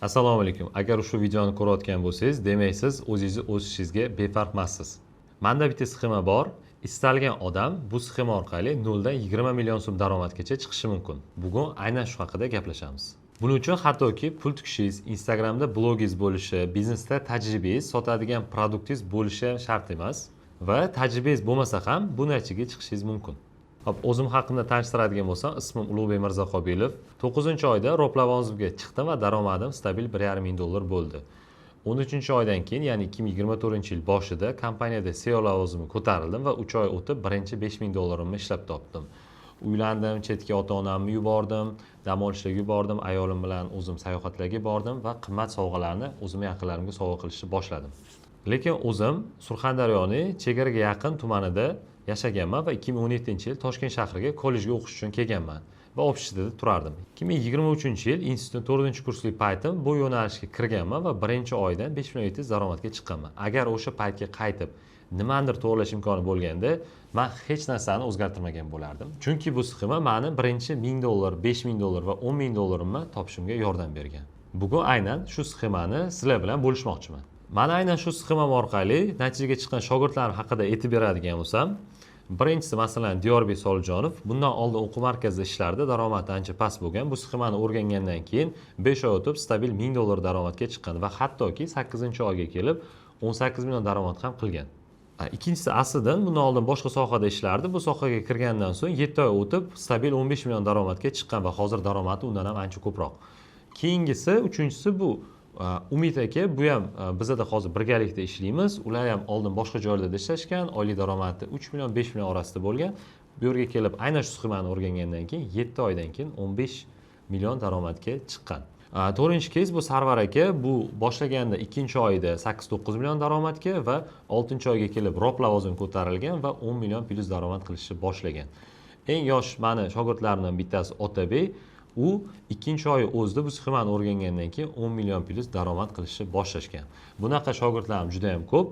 Assalomu alaykum. Agar ushbu videoni ko'rayotgan bo'lsangiz, demak, siz o'zingizni o'sishingizga befarq emassiz. Manda bitta sxema bor. Istalgan odam bu sxema orqali 0 dan 20 million so'm daromadgacha chiqishi mumkin. Bugun aynan shu haqida gaplashamiz. Buning uchun hattoki pul tikishingiz, Instagramda blogingiz bo'lishi, biznesda tajribangiz, sotadigan produktingiz bo'lishi ham shart emas va tajribangiz bo'lmasa ham bu natijaga chiqishingiz mumkin. Hop, o'zim haqimda tanishtiradigan bo'lsam, ismim Ulug'bek Mirzoqobilov. 9-oyda ROP lavozimiga chiqdim va daromadim stabil 1,5 ming dollar bo'ldi. 13-oydan keyin, ya'ni 2024-yil boshida kompaniyada CEO lavozimiga ko'tarildim va 3 oy o'tib birinchi 5 ming dollarimni ishlab topdim. Uylandim, chetga ota-onamni yubordim, dam olishlarga yubordim, ayolim bilan o'zim sayohatlarga bordim va qimmat sovg'alarni o'zimni yaqinlarimga sovg'a qilishni boshladim. Lekin o'zim Surxondaryoning chegaraga yaqin tumanida yashaganman va 2017-yil Toshkent shahriga kollejga o'qish uchun kelganman va общежитие da turardim. 2023-yil institutning 4-kurslik paytim bu yo'nalishga kirganman va birinchi oydan 5 million 700 daromadga chiqqanman. Agar o'sha paytga qaytib nimanidir to'g'irlash imkoni bo'lganda, man hech narsani o'zgartirmagan bo'lardim. Chunki bu sxema mani birinchi 1000 dollar, 5000 dollar va 10 ming dollarimni topishimga yordam bergan. Bugun aynan shu sxemani sizlar bilan bo'lishmoqchiman. Mana, aynan shu sxemam orqali natijaga chiqqan shogirdlarim haqida aytib beradigan bo'lsam, birinchisi, masalan, Diyorbek Solijonov. Bundan oldin o'quv markazida ishlardi, daromadi ancha past bo'lgan. Bu sxemani o'rgangandan keyin 5 oy o'tib stabil 1000 dollar daromadga chiqqan va hattoki 8 oyga kelib 18 million daromad ham qilgan. Ikkinchisi Asliddin, bundan oldin boshqa sohada ishlardi. Bu sohaga kirgandan so'ng 7 oy o'tib stabil 15 million daromadga chiqqan va hozir daromadi undan ham ancha ko'proq. Keyingisi, uchinchisi, bu Umid aka. Bu ham bizada hozir birgalikda ishlaymiz. Ular ham oldin boshqa joylarda ishlashgan, oylik daromadi 3 million, 5 million orasida bo'lgan. Bu yerga kelib aynan shu sxemani o'rgangandan keyin 7 oydan keyin 15 million daromadga chiqqan. To'rtinchi кейс bu Sarvar aka. Bu boshlaganda ikkinchi oyida 8-9 million daromadga va oltinchi oyga kelib ROP lavozimi ko'tarilgan va 10 million plyus daromad qilishni boshlagan. Eng yosh mani shogirdlarimdan bittasi Otabek. U ikkinchi oyi o'zida bu sxemani o'rgangandan keyin 10 million plyus daromad qilishni boshlashgan. Bunaqa shogirdlarim juda yam ko'p.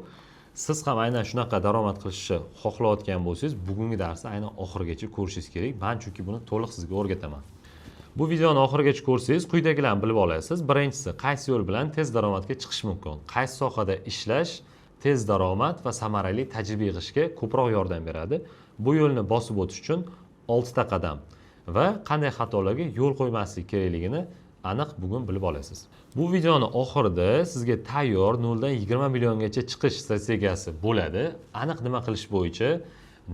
Siz ham aynan shunaqa daromad qilishni xohlayotgan bo'lsangiz, bugungi darsni aynan oxirigacha ko'rishingiz kerak man, chunki buni to'liq sizga o'rgataman. Bu videoni oxirigacha ko'rsangiz, quyidagilarni bilib olasiz. Birinchisi, qaysi yo'l bilan tez daromadga chiqish mumkin, qaysi sohada ishlash tez daromad va samarali tajriba yig'ishga ko'proq yordam beradi, bu yo'lni bosib o'tish uchun oltita qadam va qanday xatolarga yo'l qo'ymaslik kerakligini aniq bugun bilib olasiz. Bu videoni oxirida sizga tayyor 0 dan 20 milliongacha chiqish strategiyasi bo'ladi. Aniq nima qilish bo'yicha,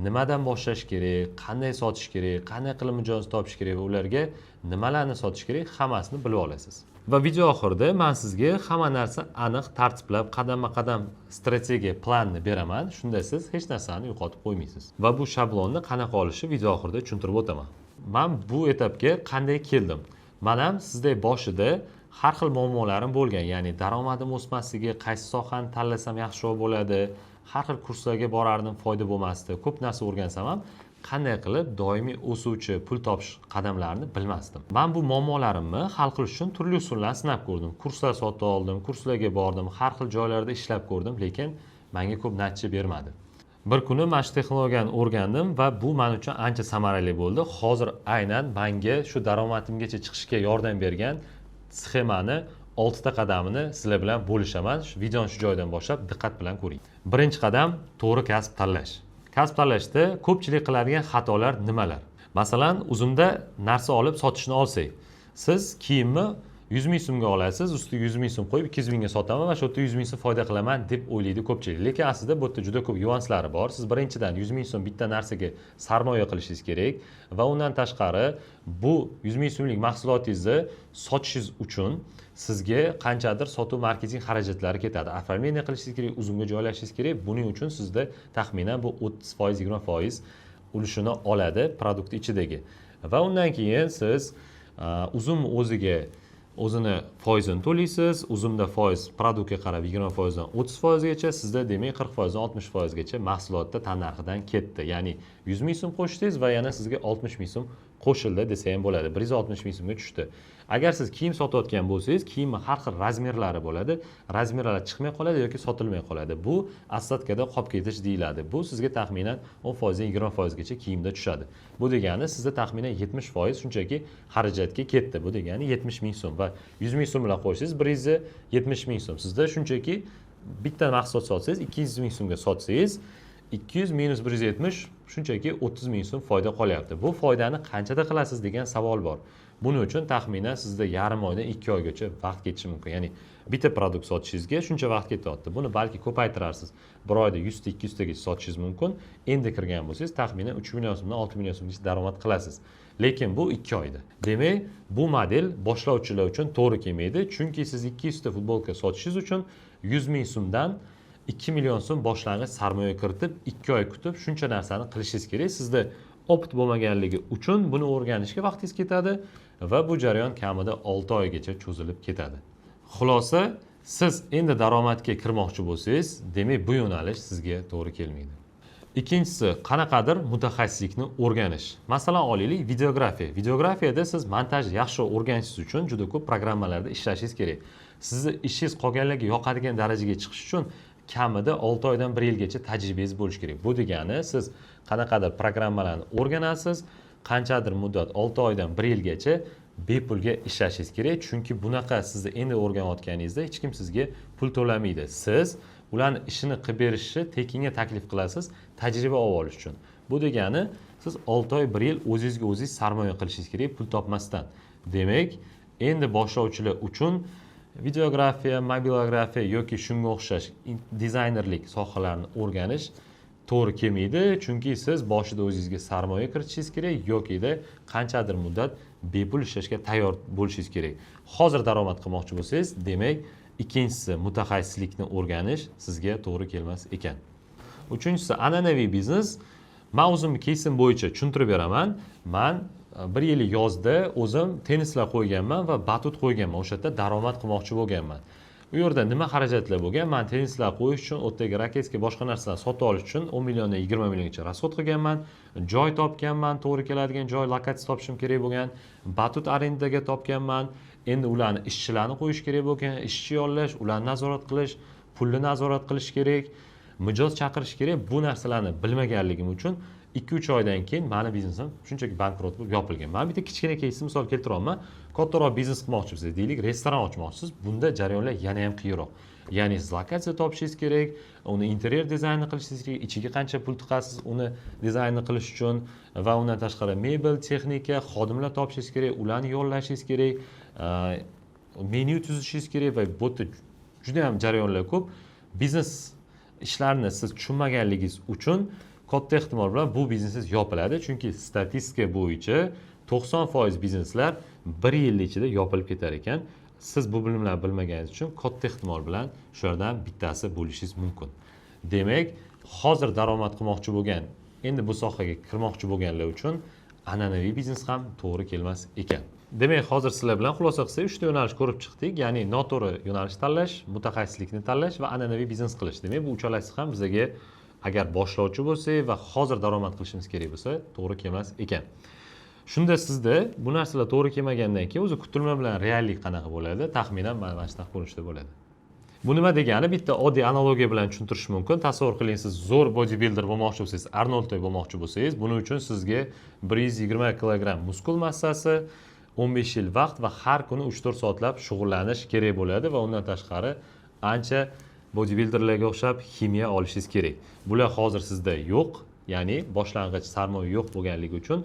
nimadan boshlash kerak, qanday sotish kerak, qanday qilib mijoz topish kerak va ularga nimalarni sotish kerak, hammasini bilib olasiz. Va video oxirida man sizga hamma narsa aniq tartiblab, qadamma qadam strategiya, planni beraman. Shunda siz hech narsani yo'qotib qo'ymaysiz va bu shablonni qanaqa olishni video oxirida tushuntirib o'taman. Man bu etapga qanday keldim? Man ham sizdek boshida har xil muammolarim bo'lgan, ya'ni daromadim o'smasligi, qaysi sohani tanlasam yaxshiroq bo'ladi. Har xil kurslarga borardim, foyda bo'lmasdi. Ko'p narsa o'rgansam ham, qanday qilib doimiy o'suvchi pul topish qadamlarini bilmasdim. Man bu muammolarimni hal qilish uchun turli usullarni sinab ko'rdim. Kurslar sotib oldim, kurslarga bordim, har xil joylarda ishlab ko'rdim, lekin manga ko'p natija bermadi. Bir kuni mana shu texnologiyani o'rgandim va bu man uchun ancha samarali bo'ldi. Hozir aynan manga shu daromadimgacha chiqishga yordam bergan sxemani oltita qadamini sizlar bilan bo'lishaman. Shu videoni shu joydan boshlab diqqat bilan ko'ring. Birinchi qadam: to'g'ri kasb tanlash. Kasb tanlashda ko'pchilik qiladigan xatolar nimalar? Masalan, Uzumda narsa olib sotishni olsak, siz kiyimni 100 ming so'mga olasiz, ustiga 100 ming so'm qo'yib 200 mingga sotaman va shu yerda 100 ming so'm foyda qilaman deb o'ylaydi ko'pchilik. Lekin aslida bu yerda juda ko'p nyuanslari bor. Siz birinchidan 100 ming so'm bitta narsaga sarmoya qilishingiz kerak va undan tashqari bu 100 ming so'mlik mahsulotingizni sotishingiz uchun sizga qanchadir sotuv, marketing xarajatlari ketadi, оформление qilishingiz kerak, Uzumga joylashingiz kerak. Buning uchun sizda taxminan bu 30%, 20% ulushini oladi produkt ichidagi. Va undan keyin siz Uzum o'ziga o'zini foizini to'laysiz. Uzumda foiz produktga qarab 20%dan 30%gacha. Sizda demak 40%dan 60%gacha mahsulotda tannarxidan ketdi, ya'ni 100 ming so'm qo'shdingiz va yana sizga 60 ming so'm Qo'shildi desa ham bo'ladi, 160 ming so'mga tushdi. Agar siz kiyim sotayotgan bo'lsangiz, kiyimni har xil razmerlari bo'ladi, razmerlar chiqmay qoladi yoki sotilmay qoladi. Bu остатка da qolib ketish deyiladi. Bu sizga taxminan 10%dan 20%gacha kiyimda tushadi. Bu degani sizda taxminan 70% shunchaki xarajatga ketdi. Bu degani 70 ming so'm va 100 ming so'm bilan qo'shsangiz, 170 ming so'm. Sizda shunchaki bitta mahsulot sotsangiz, 200 ming so'mga sotsangiz, 200 minus 170, shunchaki 30 ming so'm foyda qolyapti. Bu foydani qanchada qilasiz degan savol bor. Buning uchun taxminan sizda yarim oydan 2 oygacha vaqt ketishi mumkin. Ya'ni bitta продукт sotishingizga shuncha vaqt ketyapti. Buni balki ko'paytirarsiz, bir oyda 100 ta, 200 tagacha sotishingiz mumkin. Endi kirgan bo'lsangiz, taxminan 3 million so'mdan 6 million so'mgacha daromad qilasiz, lekin bu 2 oyda. Demak, bu model boshlovchilar uchun to'g'ri kelmaydi, chunki siz 200 ta futbolka sotishingiz uchun 100 ming so'mdan 2 million so'm boshlang'ich sarmoya kiritib, 2 oy kutib, shuncha narsani qilishingiz kerak. Sizda опыт bo'lmaganligi uchun buni o'rganishga vaqtingiz ketadi va bu jarayon kamida 6 oygacha cho'zilib ketadi. Xulosa, siz endi daromadga kirmoqchi bo'lsangiz, demak, bu yo'nalish sizga to'g'ri kelmaydi. Ikkinchisi, qanaqadir mutaxassislikni o'rganish. Masalan, olaylik, videografiya. Videografiyada siz montaj yaxshi o'rganishingiz uchun juda ko'p programmalarda ishlashingiz kerak. Sizni ishingiz qolganlarga yoqadigan darajaga chiqish uchun kamida 6 oydan bir yilgacha tajribangiz bo'lishi kerak. Bu degani siz qanaqadir programmalarni o'rganasiz, qanchadir muddat, 6 oydan bir yilgacha bepulga ishlashingiz kerak, chunki bunaqa sizni endi o'rganayotganingizda hech kim sizga pul to'lamaydi. Siz ularni ishini qilib berishni tekinga taklif qilasiz, tajriba olib olish uchun. Bu degani siz 6 oy, bir yil o'zingizga o'zingiz sarmoya qilishingiz kerak pul topmasdan. Demak, endi boshlovchilar uchun videografiya, mobilografiya yoki shunga o'xshash dizaynerlik sohalarini o'rganish to'g'ri kelmaydi, chunki siz boshida o'zingizga sarmoya kiritishingiz kerak yokida qanchadir muddat bepul ishlashga tayyor bo'lishingiz kerak. Hozir daromad qilmoqchi bo'lsangiz, demak, ikkinchisi, mutaxassislikni o'rganish sizga to'g'ri kelmas ekan. Uchinchisi, an'anaviy biznes. Man o'zimni кейс im bo'yicha tushuntirib beraman. Man bir yil yozda o'zim tennislar qo'yganman va batut qo'yganman. O'sha yerda daromad qilmoqchi bo'lganman. U yerda nima xarajatlar bo'lgan? Man tennislar qo'yish uchun, u yerdagi raketka, boshqa narsalarni sotib olish uchun 10 milliondan 20 milliongacha расход qilganman. Joy topganman, to'g'ri keladigan joy, lokatsiya topishim kerak bo'lgan. Batut arendaga topganman. Endi ularni, ishchilarni qo'yish kerak bo'lgan, ishchi yollash, ularni nazorat qilish, pulni nazorat qilish kerak, mijoz chaqirish kerak. Bu narsalarni bilmaganligim uchun 2-3 oydan keyin mani biznesim shunchaki bankrot bo'lib yopilgan. Man bitta kichkina кейс ni misol keltiryapman. Kattaroq biznes qilmoqchi bo'lsangiz, deylik, restoran ochmoqchisiz, bunda jarayonlar yana ham qiyinroq. Ya'ni siz lokatsiya topishingiz kerak, uni interyer dizaynini qilishingiz kerak, ichiga qancha pul tiqasiz uni dizaynini qilish uchun va undan tashqari mebel, texnika, xodimlar topishingiz kerak, ularni yollashingiz kerak, menyu tuzishingiz kerak va bu yerda juda ham jarayonlar ko'p. Biznes ishlarini siz tushunmaganligingiz uchun katta ehtimol bilan bu biznesingiz yopiladi, chunki statistika bo'yicha 90% bizneslar bir yil ichida yopilib ketar ekan. Siz bu bilimlarni bilmaganingiz uchun katta ehtimol bilan shulardan bittasi bo'lishingiz mumkin. Demak, hozir daromad qilmoqchi bo'lgan, endi bu sohaga kirmoqchi bo'lganlar uchun an'anaviy biznes ham to'g'ri kelmas ekan. Demak, hozir sizlar bilan xulosa qilsak, uchta yo'nalish ko'rib chiqdik, ya'ni noto'g'ri yo'nalish tanlash, mutaxassislikni tanlash va an'anaviy biznes qilish. Demak, bu uchalasi ham bizaga, agar boshlovchi bo'lsak va hozir daromad qilishimiz kerak bo'lsa, to'g'ri kelmas ekan. Shunda sizda bu narsalar to'g'ri kelmagandan keyin o'zi kutilma bilan reallik qanaqa bo'ladi? Taxminan mana shunaqa ko'rinishda bo'ladi. Bu nima degani? Bitta oddiy analogiya bilan tushuntirish mumkin. Tasavvur qiling, siz zo'r bodybuilder bo'lmoqchi bo'lsangiz, Arnoldday bo'lmoqchi bo'lsangiz, buning uchun sizga 120 kilogramm muskul massasi, 15 yil vaqt va har kuni 3-4 soatlab shug'ullanish kerak bo'ladi va undan tashqari ancha bodybuilderlarga o'xshab ximiya olishingiz kerak. Bular hozir sizda yo'q, ya'ni boshlang'ich sarmoya yo'q bo'lganligi uchun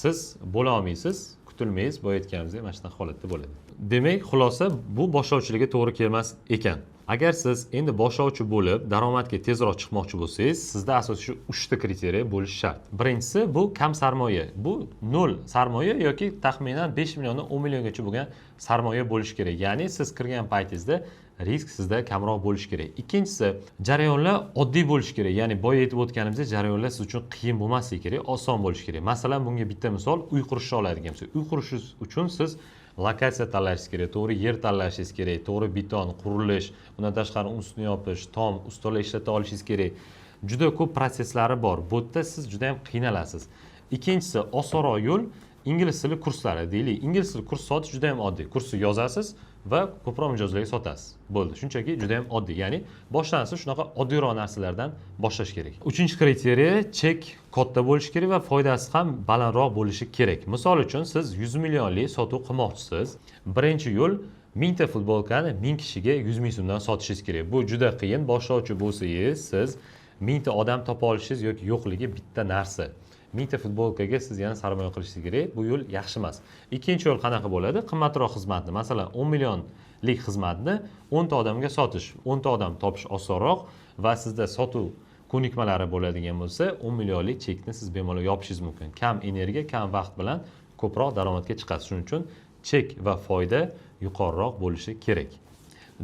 siz bo'la olmaysiz. Kutilmaysiz, boya aytganimizdek, mana shunaqa holatda bo'ladi. Demak, xulosa, bu boshlovchilarga to'g'ri kelmas ekan. Agar siz endi boshlovchi bo'lib, daromadga tezroq chiqmoqchi bo'lsangiz, sizda asosiy shu uchta kriteriya bo'lishi shart. Birinchisi, bu kam sarmoya. Bu nol sarmoya yoki taxminan 5 milliondan 10 milliongacha bo'lgan sarmoya bo'lishi kerak. Ya'ni siz kirgan paytingizda risk sizda kamroq bo'lishi kerak. Ikkinchisi, jarayonlar oddiy bo'lishi kerak. Ya'ni boya aytib o'tganimizdek, jarayonlar siz uchun qiyin bo'lmasligi kerak, oson bo'lishi kerak. Masalan, bunga bitta misol, uy qurishni oladigan bo'lsak, uy qurish uchun siz lokatsiya tanlashingiz kerak, to'g'ri yer tanlashingiz kerak, to'g'ri beton, qurilish, undan tashqari ustini yopish, tom, ustalar ishlata olishingiz kerak. Juda ko'p prosesslari bor. Bu yerda siz juda ham qiynalasiz. Ikkinchisi, osonroq yo'l. Ingliz tili kurslari deylik. Ingliz tili kurs sotish juda ham oddiy. Kursni yozasiz va ko'proq mijozlarga sotasiz, bo'ldi. Shunchaki juda ham oddiy. Ya'ni boshlansa, shunaqa oddiyroq narsalardan boshlash kerak. Uchinchi критерий: chek katta bo'lishi kerak va foydasi ham balandroq bo'lishi kerak. Misol uchun, siz 100 millionlik sotuv qilmoqchisiz. Birinchi yo'l: 1000 ta futbolkani 1000 kishiga 100 000 so'mdan sotishingiz kerak. Bu juda qiyin. Boshlovchi bo'lsangiz, siz 1000 ta odam topa olishingiz yoki yo'qligi bitta narsa. 1000 ta futbolkaga siz yana sarmoya qilishingiz kerak. Bu yo'l yaxshi emas. Ikkinchi yo'l qanaqa bo'ladi? Qimmatroq xizmatni, masalan, 10 millionlik xizmatni 10 ta odamga sotish. 10 ta odam topish osonroq va sizda sotuv ko'nikmalari bo'ladigan bo'lsa, 10 millionlik chekni siz bemalol yopishingiz mumkin. Kam energiya, kam vaqt bilan ko'proq daromadga chiqasiz. Shuning uchun chek va foyda yuqoriroq bo'lishi kerak.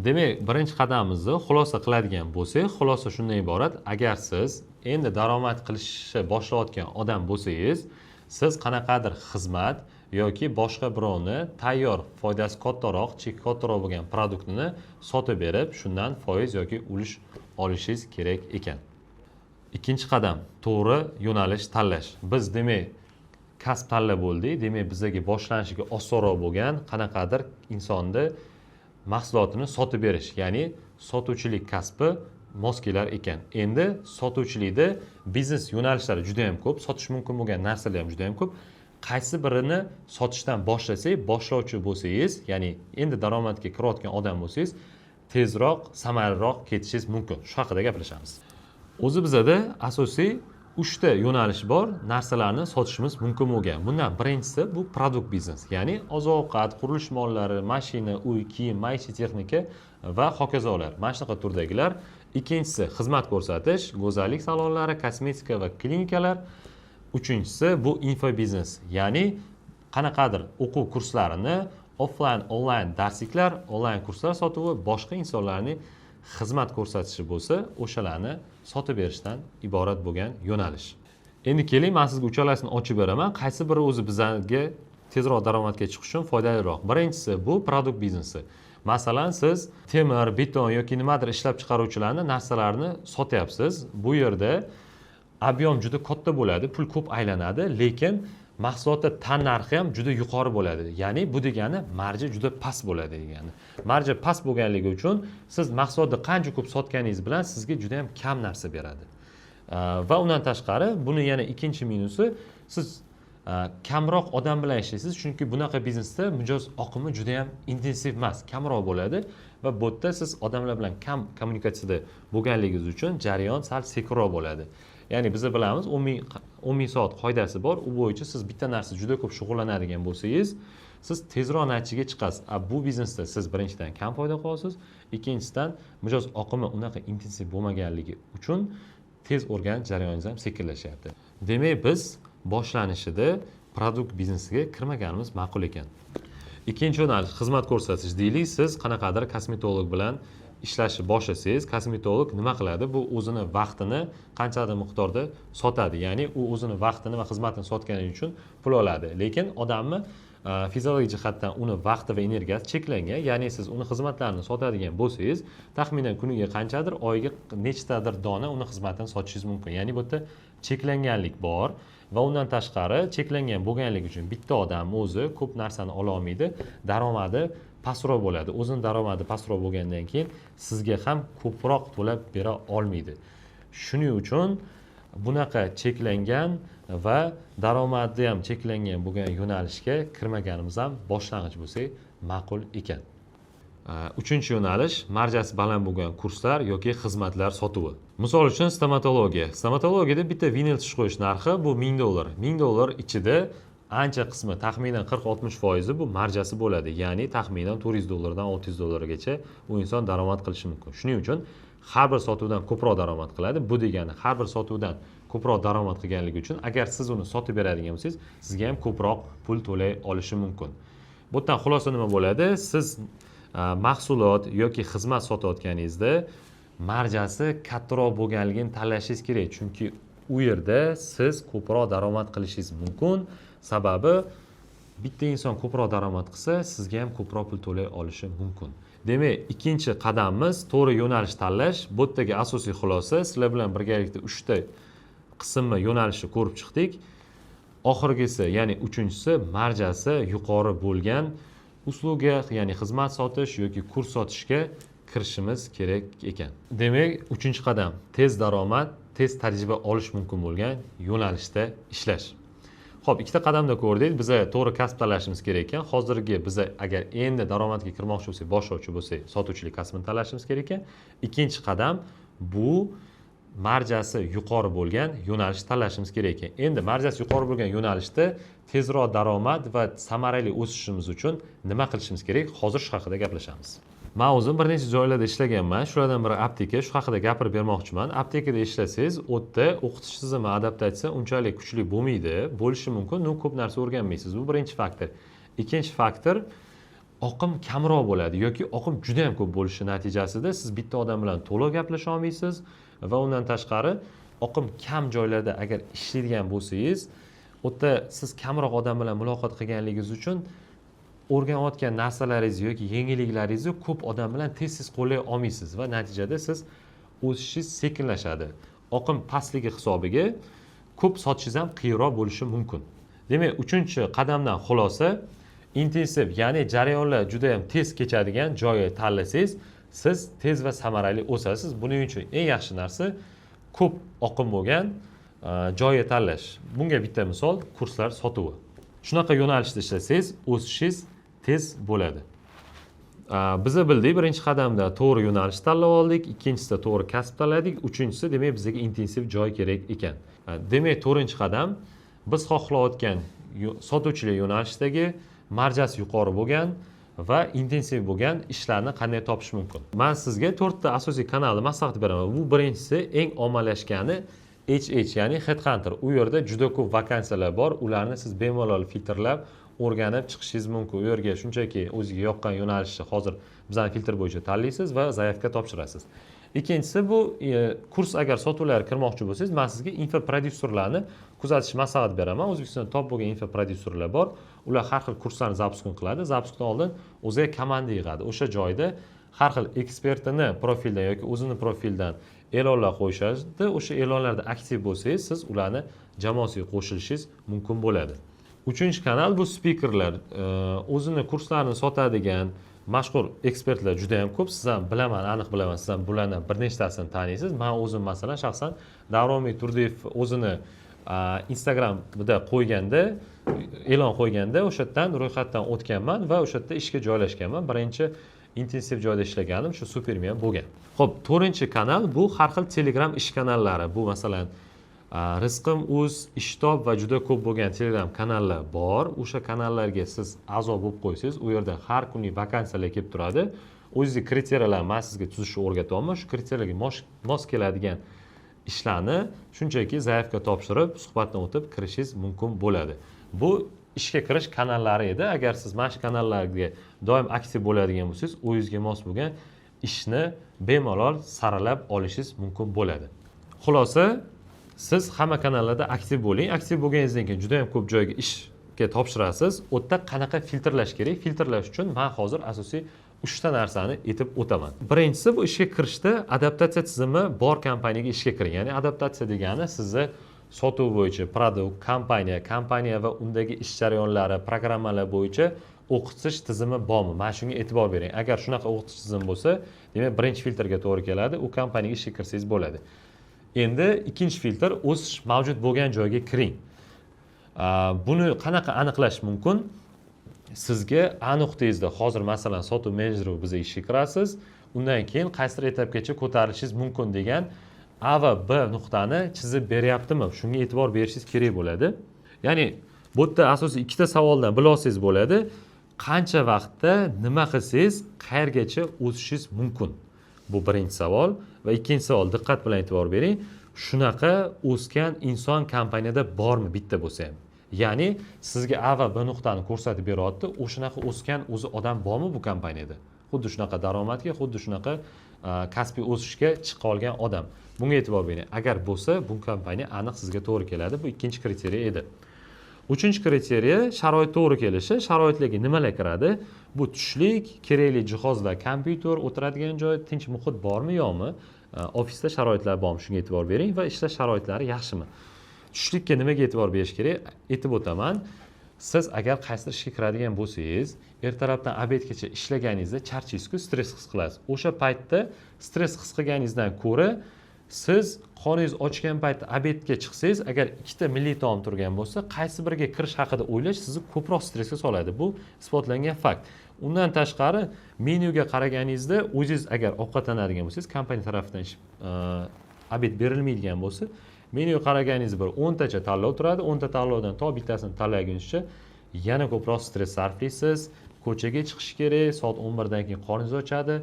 Demak, birinchi qadamimizni xulosa qiladigan bo'lsak, xulosa shundan iborat: agar siz endi daromad qilishni boshlayotgan odam bo'lsangiz, siz qanaqadir xizmat yoki boshqa birovni tayyor, foydasi kattaroq, cheki kattaroq bo'lgan продукт ini sotib berib, shundan foiz yoki ulush olishingiz kerak ekan. Ikkinchi qadam: to'g'ri yo'nalish tanlash. Biz, demak, kasb tanlab bo'ldik. Demak, bizaga boshlanishiga osonroq bo'lgan qanaqadir insonni mahsulotini sotib berish, ya'ni sotuvchilik kasbi mos kelar ekan. Endi sotuvchilikda biznes yo'nalishlari juda yam ko'p, sotish mumkin bo'lgan narsalar ham juda yam ko'p. Qaysi birini sotishdan boshlasak, boshlovchi bo'lsangiz, ya'ni endi daromadga kirayotgan odam bo'lsangiz, tezroq, samaraliroq ketishingiz mumkin, shu haqida gaplashamiz. O'zi bizada asosiy uchta yo'nalish bor narsalarni sotishimiz mumkin bo'lgan. Bundan birinchisi bu продукт biznes, ya'ni oziq ovqat, qurilish mollari, mashina, uy, kiyim, maishiy texnika va hokazolar, mana shunaqa turdagilar. Ikkinchisi xizmat ko'rsatish: go'zallik salonlari, kosmetika va klinikalar. Uchinchisi bu infobiznes, ya'ni qanaqadir o'quv kurslarini, offlayn, onlayn darsliklar, onlayn kurslar sotuvi, boshqa insonlarning xizmat ko'rsatishi bo'lsa, o'shalarni sotib berishdan iborat bo'lgan yo'nalish. Endi keling, man sizga uchalasini ochib beraman, qaysi biri o'zi bizga tezroq daromadga chiqish uchun foydaliroq. Birinchisi bu продукт biznesi. Masalan, siz temir, beton yoki nimadir ishlab chiqaruvchilarni narsalarini sotyapsiz. Bu yerda объем juda katta bo'ladi, pul ko'p aylanadi, lekin mahsulotni tan narxi ham juda yuqori bo'ladi. Ya'ni bu degani marja juda past bo'ladi degani. Marja past bo'lganligi uchun siz mahsulotni qancha ko'p sotganingiz bilan sizga juda yam kam narsa beradi. Va undan tashqari, buni yana ikkinchi minusi: siz kamroq odam bilan ishlaysiz, chunki bunaqa biznesda mijoz oqimi juda yam intensiv emas, kamroq bo'ladi va bu yerda siz odamlar bilan kam kommunikatsiyada bo'lganligingiz uchun jarayon sal sekinroq bo'ladi. Ya'ni biza bilamiz, 10 000 soat qoidasi bor. U bo'yicha siz bitta narsa juda ko'p shug'ullanadigan bo'lsangiz, siz tezroq natijaga chiqasiz. A bu biznesda siz birinchidan kam foyda qilasiz, ikkinchisidan mijoz oqimi unaqa intensiv bo'lmaganligi uchun tez o'rganish jarayoningiz ham sekinlashyapti. Demak, biz boshlanishida продукт biznesiga kirmaganimiz ma'qul ekan. Ikkinchi yo'nalish xizmat ko'rsatish. Deylik, siz qanaqadir kosmetolog bilan ishlashni boshlasangiz, kosmetolog nima qiladi? Bu o'zini vaqtini qanchadir miqdorda sotadi, ya'ni u o'zini vaqtini va xizmatini sotgani uchun pul oladi. Lekin odamni fiziologik jihatdan uni vaqti va energiyasi cheklangan. Ya'ni siz uni xizmatlarini sotadigan bo'lsangiz, taxminan kuniga qanchadir, oyiga nechtadir dona uni xizmatini sotishingiz mumkin. Ya'ni bu yerda cheklanganlik bor va undan tashqari, cheklangan bo'lganligi uchun bitta odam o'zi ko'p narsani ololmaydi, daromadi pastroq bo'ladi. O'zini daromadi pastroq bo'lgandan keyin sizga ham ko'proq to'lab bera olmaydi. Shuning uchun bunaqa cheklangan va daromadi ham cheklangan bo'lgan yo'nalishga kirmaganimiz ham, boshlang'ich bo'lsak, ma'qul ekan. Uchinchi yo'nalish marjasi baland bo'lgan kurslar yoki xizmatlar sotuvi. Misol uchun, stomatologiya. Stomatologiyada bitta vinil tish qo'yish narxi bu 1000 dollar. 1000 dollar ichida ancha qismi, taxminan 40-60%i bu marjasi bo'ladi. Ya'ni taxminan 400 dollardan 600 dollargacha u inson daromad qilishi mumkin. Shuning uchun har bir sotuvdan ko'proq daromad qiladi. Bu degani, har bir sotuvdan ko'proq daromad qilganligi uchun, agar siz uni sotib beradigan bo'lsangiz, sizga ham ko'proq pul to'lay olishi mumkin. Bu yerdan xulosa nima bo'ladi? Siz mahsulot yoki xizmat sotayotganingizda marjasi kattaroq bo'lganligini tanlashingiz kerak, chunki u yerda siz ko'proq daromad qilishingiz mumkin. Sababi bitta inson ko'proq daromad qilsa, sizga ham ko'proq pul to'lay olishi mumkin. Demak, ikkinchi qadamimiz to'g'ri yo'nalish tanlash. Bu yerdagi asosiy xulosa: sizlar bilan birgalikda uchta qismni, yo'nalishni ko'rib chiqdik. Oxirgisi, ya'ni uchinchisi, marjasi yuqori bo'lgan услуга, ya'ni xizmat sotish yoki kurs sotishga kirishimiz kerak ekan. Demak, uchinchi qadam: tez daromad, tez tajriba olish mumkin bo'lgan yo'nalishda ishlash. Ho'p, ikkita qadamda ko'rdik, biza to'g'ri kasb tanlashimiz kerak ekan. Hozirgi biza agar endi daromadga kirmoqchi bo'lsak, boshlovchi bo'lsak, sotuvchilik kasbini tanlashimiz kerak ekan. Ikkinchi qadam bu marjasi yuqori bo'lgan yo'nalishni tanlashimiz kerak ekan. Endi marjasi yuqori bo'lgan yo'nalishda tezroq daromad va samarali o'sishimiz uchun nima qilishimiz kerak, hozir shu haqida gaplashamiz. Man o'zim bir necha joylarda ishlaganman, shulardan biri apteka. Shu haqida gapirib bermoqchiman. Aptekada ishlasangiz, u yerda o'qitish tizimi, adaptatsiya unchalik kuchli bo'lmaydi, bo'lishi mumkin, но ko'p narsa o'rganmaysiz. Bu birinchi faktor. Ikkinchi faktor: oqim kamroq bo'ladi yoki oqim juda yam ko'p bo'lishi natijasida siz bitta odam bilan to'liq gaplasha olmaysiz. Va undan tashqari, oqim kam joylarda agar ishlaydigan bo'lsangiz, u yerda siz kamroq odam bilan muloqot qilganligingiz uchun o'rganayotgan narsalaringizni yoki yengilliklaringizni ko'p odam bilan tez tez qo'llay olmaysiz va natijada siz o'sishingiz sekinlashadi. Oqim pastligi hisobiga ko'p sotishingiz ham qiyinroq bo'lishi mumkin. Demak, uchinchi qadamdan xulosa: intensiv, ya'ni jarayonlar juda yam tez kechadigan joyga tanlasangiz, siz tez va samarali o'sasiz. Buning uchun eng yaxshi narsa ko'p oqim bo'lgan joyga tanlash. Bunga bitta misol: kurslar sotuvi. Shunaqa yo'nalishda ishlasangiz, o'sishingiz tez bo'ladi. Biza bildik, birinchi qadamda to'g'ri yo'nalish tanlab oldik, ikkinchisida to'g'ri kasb tanladik, uchinchisi, demak, bizga intensiv joy kerak ekan. Demak, to'rtinchi qadam: biz xohlayotgan sotuvchilik yo'nalishidagi marjasi yuqori bo'lgan va intensiv bo'lgan ishlarni qanday topish mumkin? Man sizga to'rtta asosiy kanalni maslahat beraman. Bu birinchisi, eng ommalashgani HH, ya'ni Headhunter. U yerda juda ko'p vakansiyalar bor, ularni siz bemalol filtrlab, o'rganib chiqishingiz mumkin. U yerga shunchaki o'ziga yoqqan yo'nalishni hozir bizani filtr bo'yicha tanlaysiz va заявка topshirasiz. Ikkinchisi bu kurs agar sotuvlarga kirmoqchi bo'lsangiz, man sizga infoprodyuserlarni kuzatishni maslahat beraman. O'zbekistonda top bo'lgan infoprodyuserlar bor, ular har xil kurslarni запуск qiladi, запуск dan oldin o'ziga komanda yig'adi. O'sha joyda har xil ekspertini profildan yoki o'zini profildan e'lonlar qo'yishadi. O'sha e'lonlarda aktiv bo'lsangiz, siz ularni jamoasiga qo'shilishingiz mumkin bo'ladi. Uchinchi kanal bu spikerlar. O'zini kurslarini sotadigan mashhur ekspertlar juda yam ko'p. Siz ham, bilaman, aniq bilaman, siz ham bulardan bir nechtasini taniysiz. Man o'zim, masalan, shaxsan Davronbek Turdiyev o'zini Instagramida qo'yganda, e'lon qo'yganda, o'sha yerdan ro'yxatdan o'tganman va o'sha yerda ishga joylashganman. Birinchi intensiv joyda ishlaganim shu Supermiya bo'lgan. Ho'p, to'rtinchi kanal bu har xil Telegram ish kanallari. Bu, masalan, Rizqim uz, Ishtob va juda ko'p bo'lgan Telegram kanallar bor. O'sha kanallarga siz a'zo bo'lib qo'ysangiz, u yerda har kunlik vakansiyalar kelib turadi. O'zingizni kriteriyalarni man sizga tuzishni o'rgatyapman. Shu kriteriyalarga mos keladigan ishlarni shunchaki заявка topshirib, suhbatdan o'tib kirishingiz mumkin bo'ladi. Bu ishga kirish kanallari edi. Agar siz mana shu kanallarga doim aktiv bo'ladigan bo'lsangiz, o'zingizga mos bo'lgan ishni bemalol saralab olishingiz mumkin bo'ladi. Xulosa, siz hamma kanallarda aktiv bo'ling. Aktiv bo'lganingizdan keyin juda yam ko'p joyga ishga topshirasiz. U yerda qanaqa filtrlash kerak? Filtrlash uchun man hozir asosiy uchta narsani aytib o'taman. Birinchisi bu ishga kirishda adaptatsiya tizimi bor kompaniyaga ishga kiring. Ya'ni adaptatsiya degani sizni sotuv bo'yicha, продукт, kompaniya va undagi ish jarayonlari, programmalar bo'yicha o'qitish tizimi bormi, mana shunga e'tibor bering. Agar shunaqa o'qitish tizimi bo'lsa, demak, birinchi filtrga to'g'ri keladi, u kompaniyaga ishga kirsangiz bo'ladi. Endi ikkinchi filtr: o'sish mavjud bo'lgan joyga kiring. Buni qanaqa aniqlash mumkin? Sizga A nuqtangizda hozir, masalan, sotuv menejeri bo'lib biza ishga kirasiz, undan keyin qaysidir etapgacha ko'tarilishingiz mumkin degan A va B nuqtani chizib beryaptimi, shunga e'tibor berishingiz kerak bo'ladi. Ya'ni bu yerda asosiy ikkita savoldan bila olsangiz bo'ladi: qancha vaqtda nima qilsangiz qayergacha o'sishingiz mumkin, bu birinchi savol va ikkinchi savol, diqqat bilan e'tibor bering, shunaqa o'sgan inson kompaniyada bormi, bitta bo'lsa ham? Ya'ni sizga A va B nuqtani ko'rsatib beryapti, o'shanaqa o'sgan o'zi odam bormi bu kompaniyada, xuddi shunaqa daromadga, xuddi shunaqa kasbiy o'sishga chiqa olgan odam? Bunga e'tibor bering. Agar bo'lsa, bu kompaniya aniq sizga to'g'ri keladi. Bu ikkinchi kriteriya edi. Uchinchi kriteriya: sharoit to'g'ri kelishi. Sharoitlarga nimalar kiradi? Bu tushlik, kerakli jihozlar, kompyuter, o'tiradigan joy, tinch muhit bormi, yo'qmi, ofisda sharoitlar bormi, shunga e'tibor bering va ishlash sharoitlari yaxshimi. Tushlikka nimaga e'tibor berish kerak, aytib o'taman. Siz agar qaysidir ishga kiradigan bo'lsangiz, ertalabdan обед gacha ishlaganingizda charchaysizku, stress his qilasiz. O'sha paytda stress his qilganingizdan ko'ra, siz qorningiz ochgan paytda обед ga chiqsangiz, agar ikkita milliy taom turgan bo'lsa, qaysi biriga kirish haqida o'ylash sizni ko'proq stressga soladi. Bu isbotlangan fakt. Undan tashqari, menyuga qaraganingizda, o'zingiz agar ovqatlanadigan bo'lsangiz, kompaniya tarafidan обед berilmaydigan bo'lsa, menyuga qaraganingizda bir 10 tacha tanlov turadi. 10 ta tanlovdan to bittasini tanlagunizcha yana ko'proq stress sarflaysiz. Ko'chaga chiqish kerak, soat 11 dan keyin qorningiz ochadi.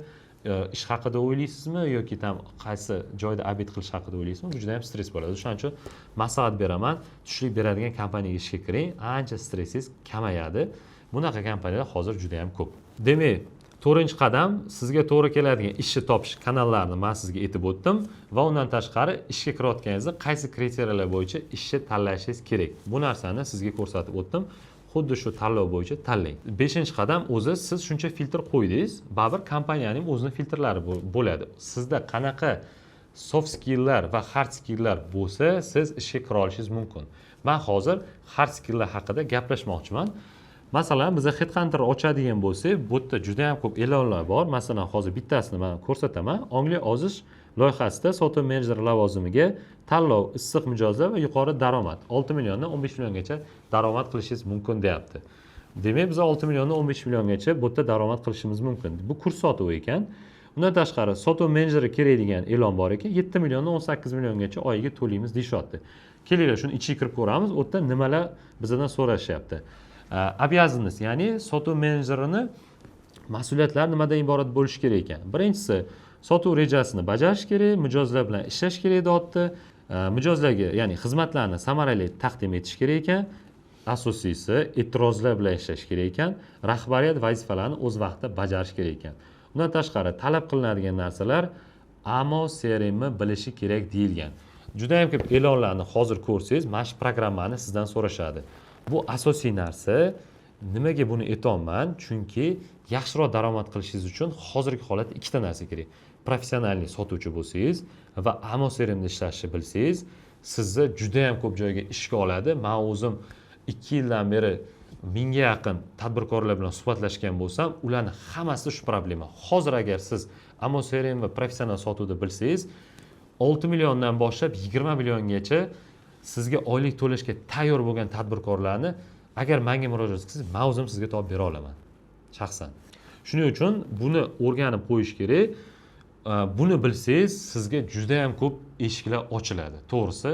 Ish haqida o'ylaysizmi yoki там qaysi joyda обед qilish haqida o'ylaysizmi, bu juda yam stress bo'ladi. O'shaning uchun maslahat beraman, tushlik beradigan kompaniyaga ishga kiring, ancha stressingiz kamayadi. Bunaqa kompaniyalar hozir juda yam ko'p. Demak, to'rtinchi qadam, sizga to'g'ri keladigan ishni topish kanallarini man sizga aytib o'tdim va undan tashqari, ishga kirayotganingizda qaysi kriteriyalar bo'yicha ishni tanlashingiz kerak, bu narsani sizga ko'rsatib o'tdim. Xuddi shu tanlov bo'yicha tanlang. Beshinchi qadam, o'zi siz shuncha filtr qo'ydingiz, baribir kompaniyaning o'zini filtrlari bo'ladi. Sizda qanaqa soft skilllar va hard skilllar bo'lsa, siz ishga kira olishingiz mumkin. Man hozir hard skilllar haqida gaplashmoqchiman. Masalan, biza Headhunter ochadigan bo'lsak, bu yerda juda yam ko'p e'lonlar bor. Masalan, hozir bittasini man ko'rsataman: ongli ozish loyihasida sotuv menejeri lavozimiga tanlov, issiq mijozlar va yuqori daromad, 6 milliondan 15 milliongacha daromad qilishingiz mumkin, deyapti. Demak, biz 6 milliondan 15 milliongacha bu yerda daromad qilishimiz mumkin. Bu kurs sotuvi ekan. Undan tashqari, sotuv menejeri kerak degan e'lon bor ekan, 7 milliondan 18 milliongacha oyiga to'laymiz, deyishyapti. Kelinglar, shuni ichiga kirib ko'ramiz, u yerda nimalar bizdan so'rashyapti. Обязанность, ya'ni sotuv menejerini mas'uliyatlari nimadan iborat bo'lishi kerak ekan? Birinchisi, sotuv rejasini bajarish kerak, mijozlar bilan ishlash kerak, deyapti. Mijozlarga, ya'ni xizmatlarni samarali taqdim etish kerak ekan. Asosiysi, e'tirozlar bilan ishlash kerak ekan, rahbariyat vazifalarini o'z vaqtida bajarish kerak ekan. Undan tashqari, talab qilinadigan narsalar, amo CRMni bilishi kerak, deyilgan. Juda yam ko'p e'lonlarni hozir ko'rsangiz, mana shu programmani sizdan so'rashadi. Bu asosiy narsa. Nimaga buni aytyapman? Chunki yaxshiroq daromad qilishingiz uchun hozirgi holatda ikkita narsa kerak: профессиональный sotuvchi bo'lsangiz va amo CRMda ishlashni bilsangiz, sizni judayam ko'p joyga ishga oladi. Man o'zim 2 yildan beri 1000 ga yaqin tadbirkorlar bilan suhbatlashgan bo'lsam, ularni hammasida shu problema. Hozir agar siz amo CRM va professional sotuvni bilsangiz, 6 milliondan boshlab 20 milliongacha sizga oylik to'lashga tayyor bo'lgan tadbirkorlarni, agar manga murojaat qilsangiz, man o'zim sizga topib bera olaman shaxsan. Shuning uchun buni o'rganib qo'yish kerak. Buni bilsangiz, sizga judayam ko'p eshiklar ochiladi. To'g'risi,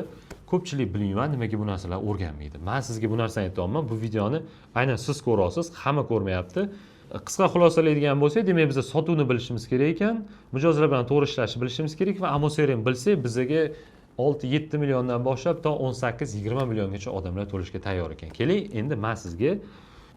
ko'pchilik, bilmayman, nimaga bu narsalarni o'rganmaydi. Man sizga bu narsani aytyapman, bu videoni aynan siz ko'ryapsiz, hamma ko'rmayapti. Qisqa xulosalaydigan bo'lsak, demak, biz sotuvni bilishimiz kerak ekan, mijozlar bilan to'g'ri ishlashni bilishimiz kerak va amo CRM bilsak, bizaga 6-7 milliondan boshlab to 18-20 milliongacha odamlar to'lashga tayyor ekan. Keling, endi man sizga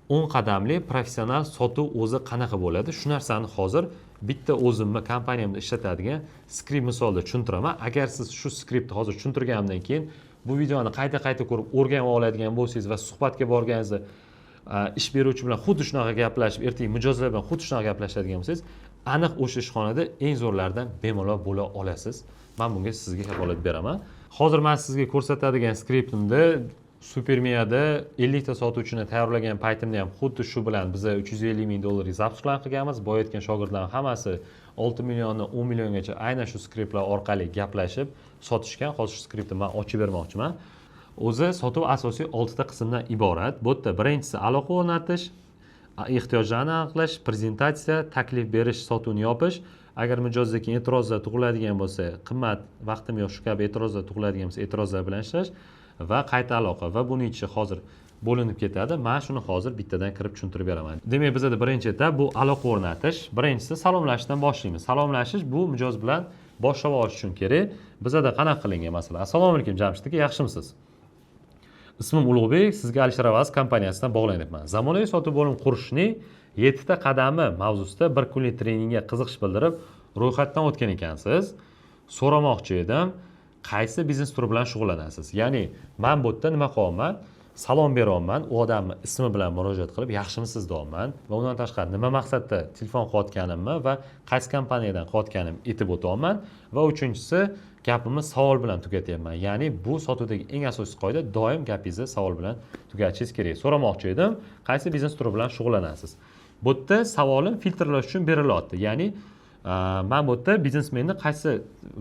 10 qadamli professional sotuv o'zi qanaqa bo'ladi, shu narsani hozir bitta o'zimni kompaniyamda ishlatadigan skript misolida tushuntiraman. Agar siz shu skriptni hozir tushuntirganimdan keyin bu videoni qayta qayta ko'rib, o'rganib oladigan bo'lsangiz va suhbatga borganingizda ish beruvchi bilan xuddi shunaqa gaplashib, ertaga mijozlar bilan xuddi shunaqa gaplashadigan bo'lsangiz, aniq o'sha ishxonada eng zo'rlaridan bemalol bo'la olasiz. Man bunga sizga kafolat beraman. Hozir man sizga ko'rsatadigan skriptimda Supermiyada 50 ta sotuvchini tayyorlagan paytimda ham xuddi shu bilan biza 350 ming dollarlik запуск lar qilganmiz. Boya aytgan shogirdlarni hammasi 6 milliondan 10 milliongacha aynan shu skriptlar orqali gaplashib sotishgan. Hozir shu skriptni man ochib bermoqchiman. O'zi sotuv asosiy oltita qismdan iborat. Bu yerda birinchisi, aloqa o'rnatish, ehtiyojlarni aniqlash, prezentatsiya, taklif berish, sotuvni yopish. Agar mijozda keyin e'tirozlar tug'iladigan bo'lsa, qimmat, vaqtim yo'q, shu kabi e'tirozlar tug'iladigan bo'lsa, e'tirozlar bilan ishlash va qayta aloqa. Va buni ichi hozir bo'linib ketadi. Man shuni hozir bittadan kirib tushuntirib beraman. Demak, bizada birinchi etap bu aloqa o'rnatish. Birinchisi, salomlashishdan boshlaymiz. Salomlashish bu mijoz bilan boshlab olish uchun kerak. Bizada qanaqa qilingan? Masalan: "Assalomu alaykum, Jamshid aka, yaxshimisiz? Ismim Ulug'bek, sizga Alisher Avaz kompaniyasidan bog'lanyapman. Zamonaviy sotuv bo'limi qurishning yettita qadami mavzusida bir kunlik treningga qiziqish bildirib, ro'yxatdan o'tgan ekansiz. So'ramoqchi edim, qaysi biznes turi bilan shug'ullanasiz?" Ya'ni man bu yerda nima qilyapman? Salom beryapman, u odamni ismi bilan murojaat qilib, yaxshimisiz deyapman va undan tashqari nima maqsadda telefon qilayotganimni va qaysi kompaniyadan qilayotganimni aytib o'tyapman. Va uchinchisi, gapimni savol bilan tugatyapman. Ya'ni bu sotuvdagi eng asosiy qoida, doim gapingizni savol bilan tugatishingiz kerak. So'ramoqchi edim, qaysi biznes turi bilan shug'ullanasiz? Bu yerda savolim filtrlash uchun berilyapti. Ya'ni man bu yerda biznesmenni qaysi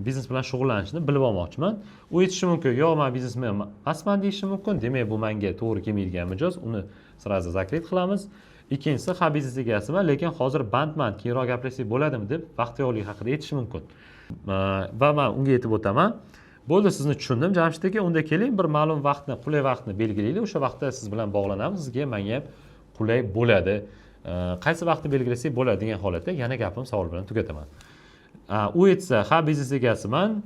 biznes bilan shug'ullanishini bilib olmoqchiman. U aytishi mumkin, yo'q, man biznesmen emasman, deyishi mumkin. Demak, bu menga to'g'ri kelmaydigan mijoz, uni сразу закрыть qilamiz. Ikkinchisi, ha, biznes egasiman, lekin hozir bandman, keyinroq gaplashsak bo'ladimi, deb vaqti yo'qligi haqida aytishi mumkin. Va man unga aytib o'taman: bo'ldi, sizni tushundim, Jamshid aka, unda keling, bir ma'lum vaqtni, qulay vaqtni belgilaylik, o'sha vaqtda siz bilan bog'lanamiz, sizga, manga ham qulay bo'ladi. Qaysi vaqtni belgilasak bo'ladi, degan holatda yana gapimni savol bilan tugataman. U aytsa, ha, biznes egasiman,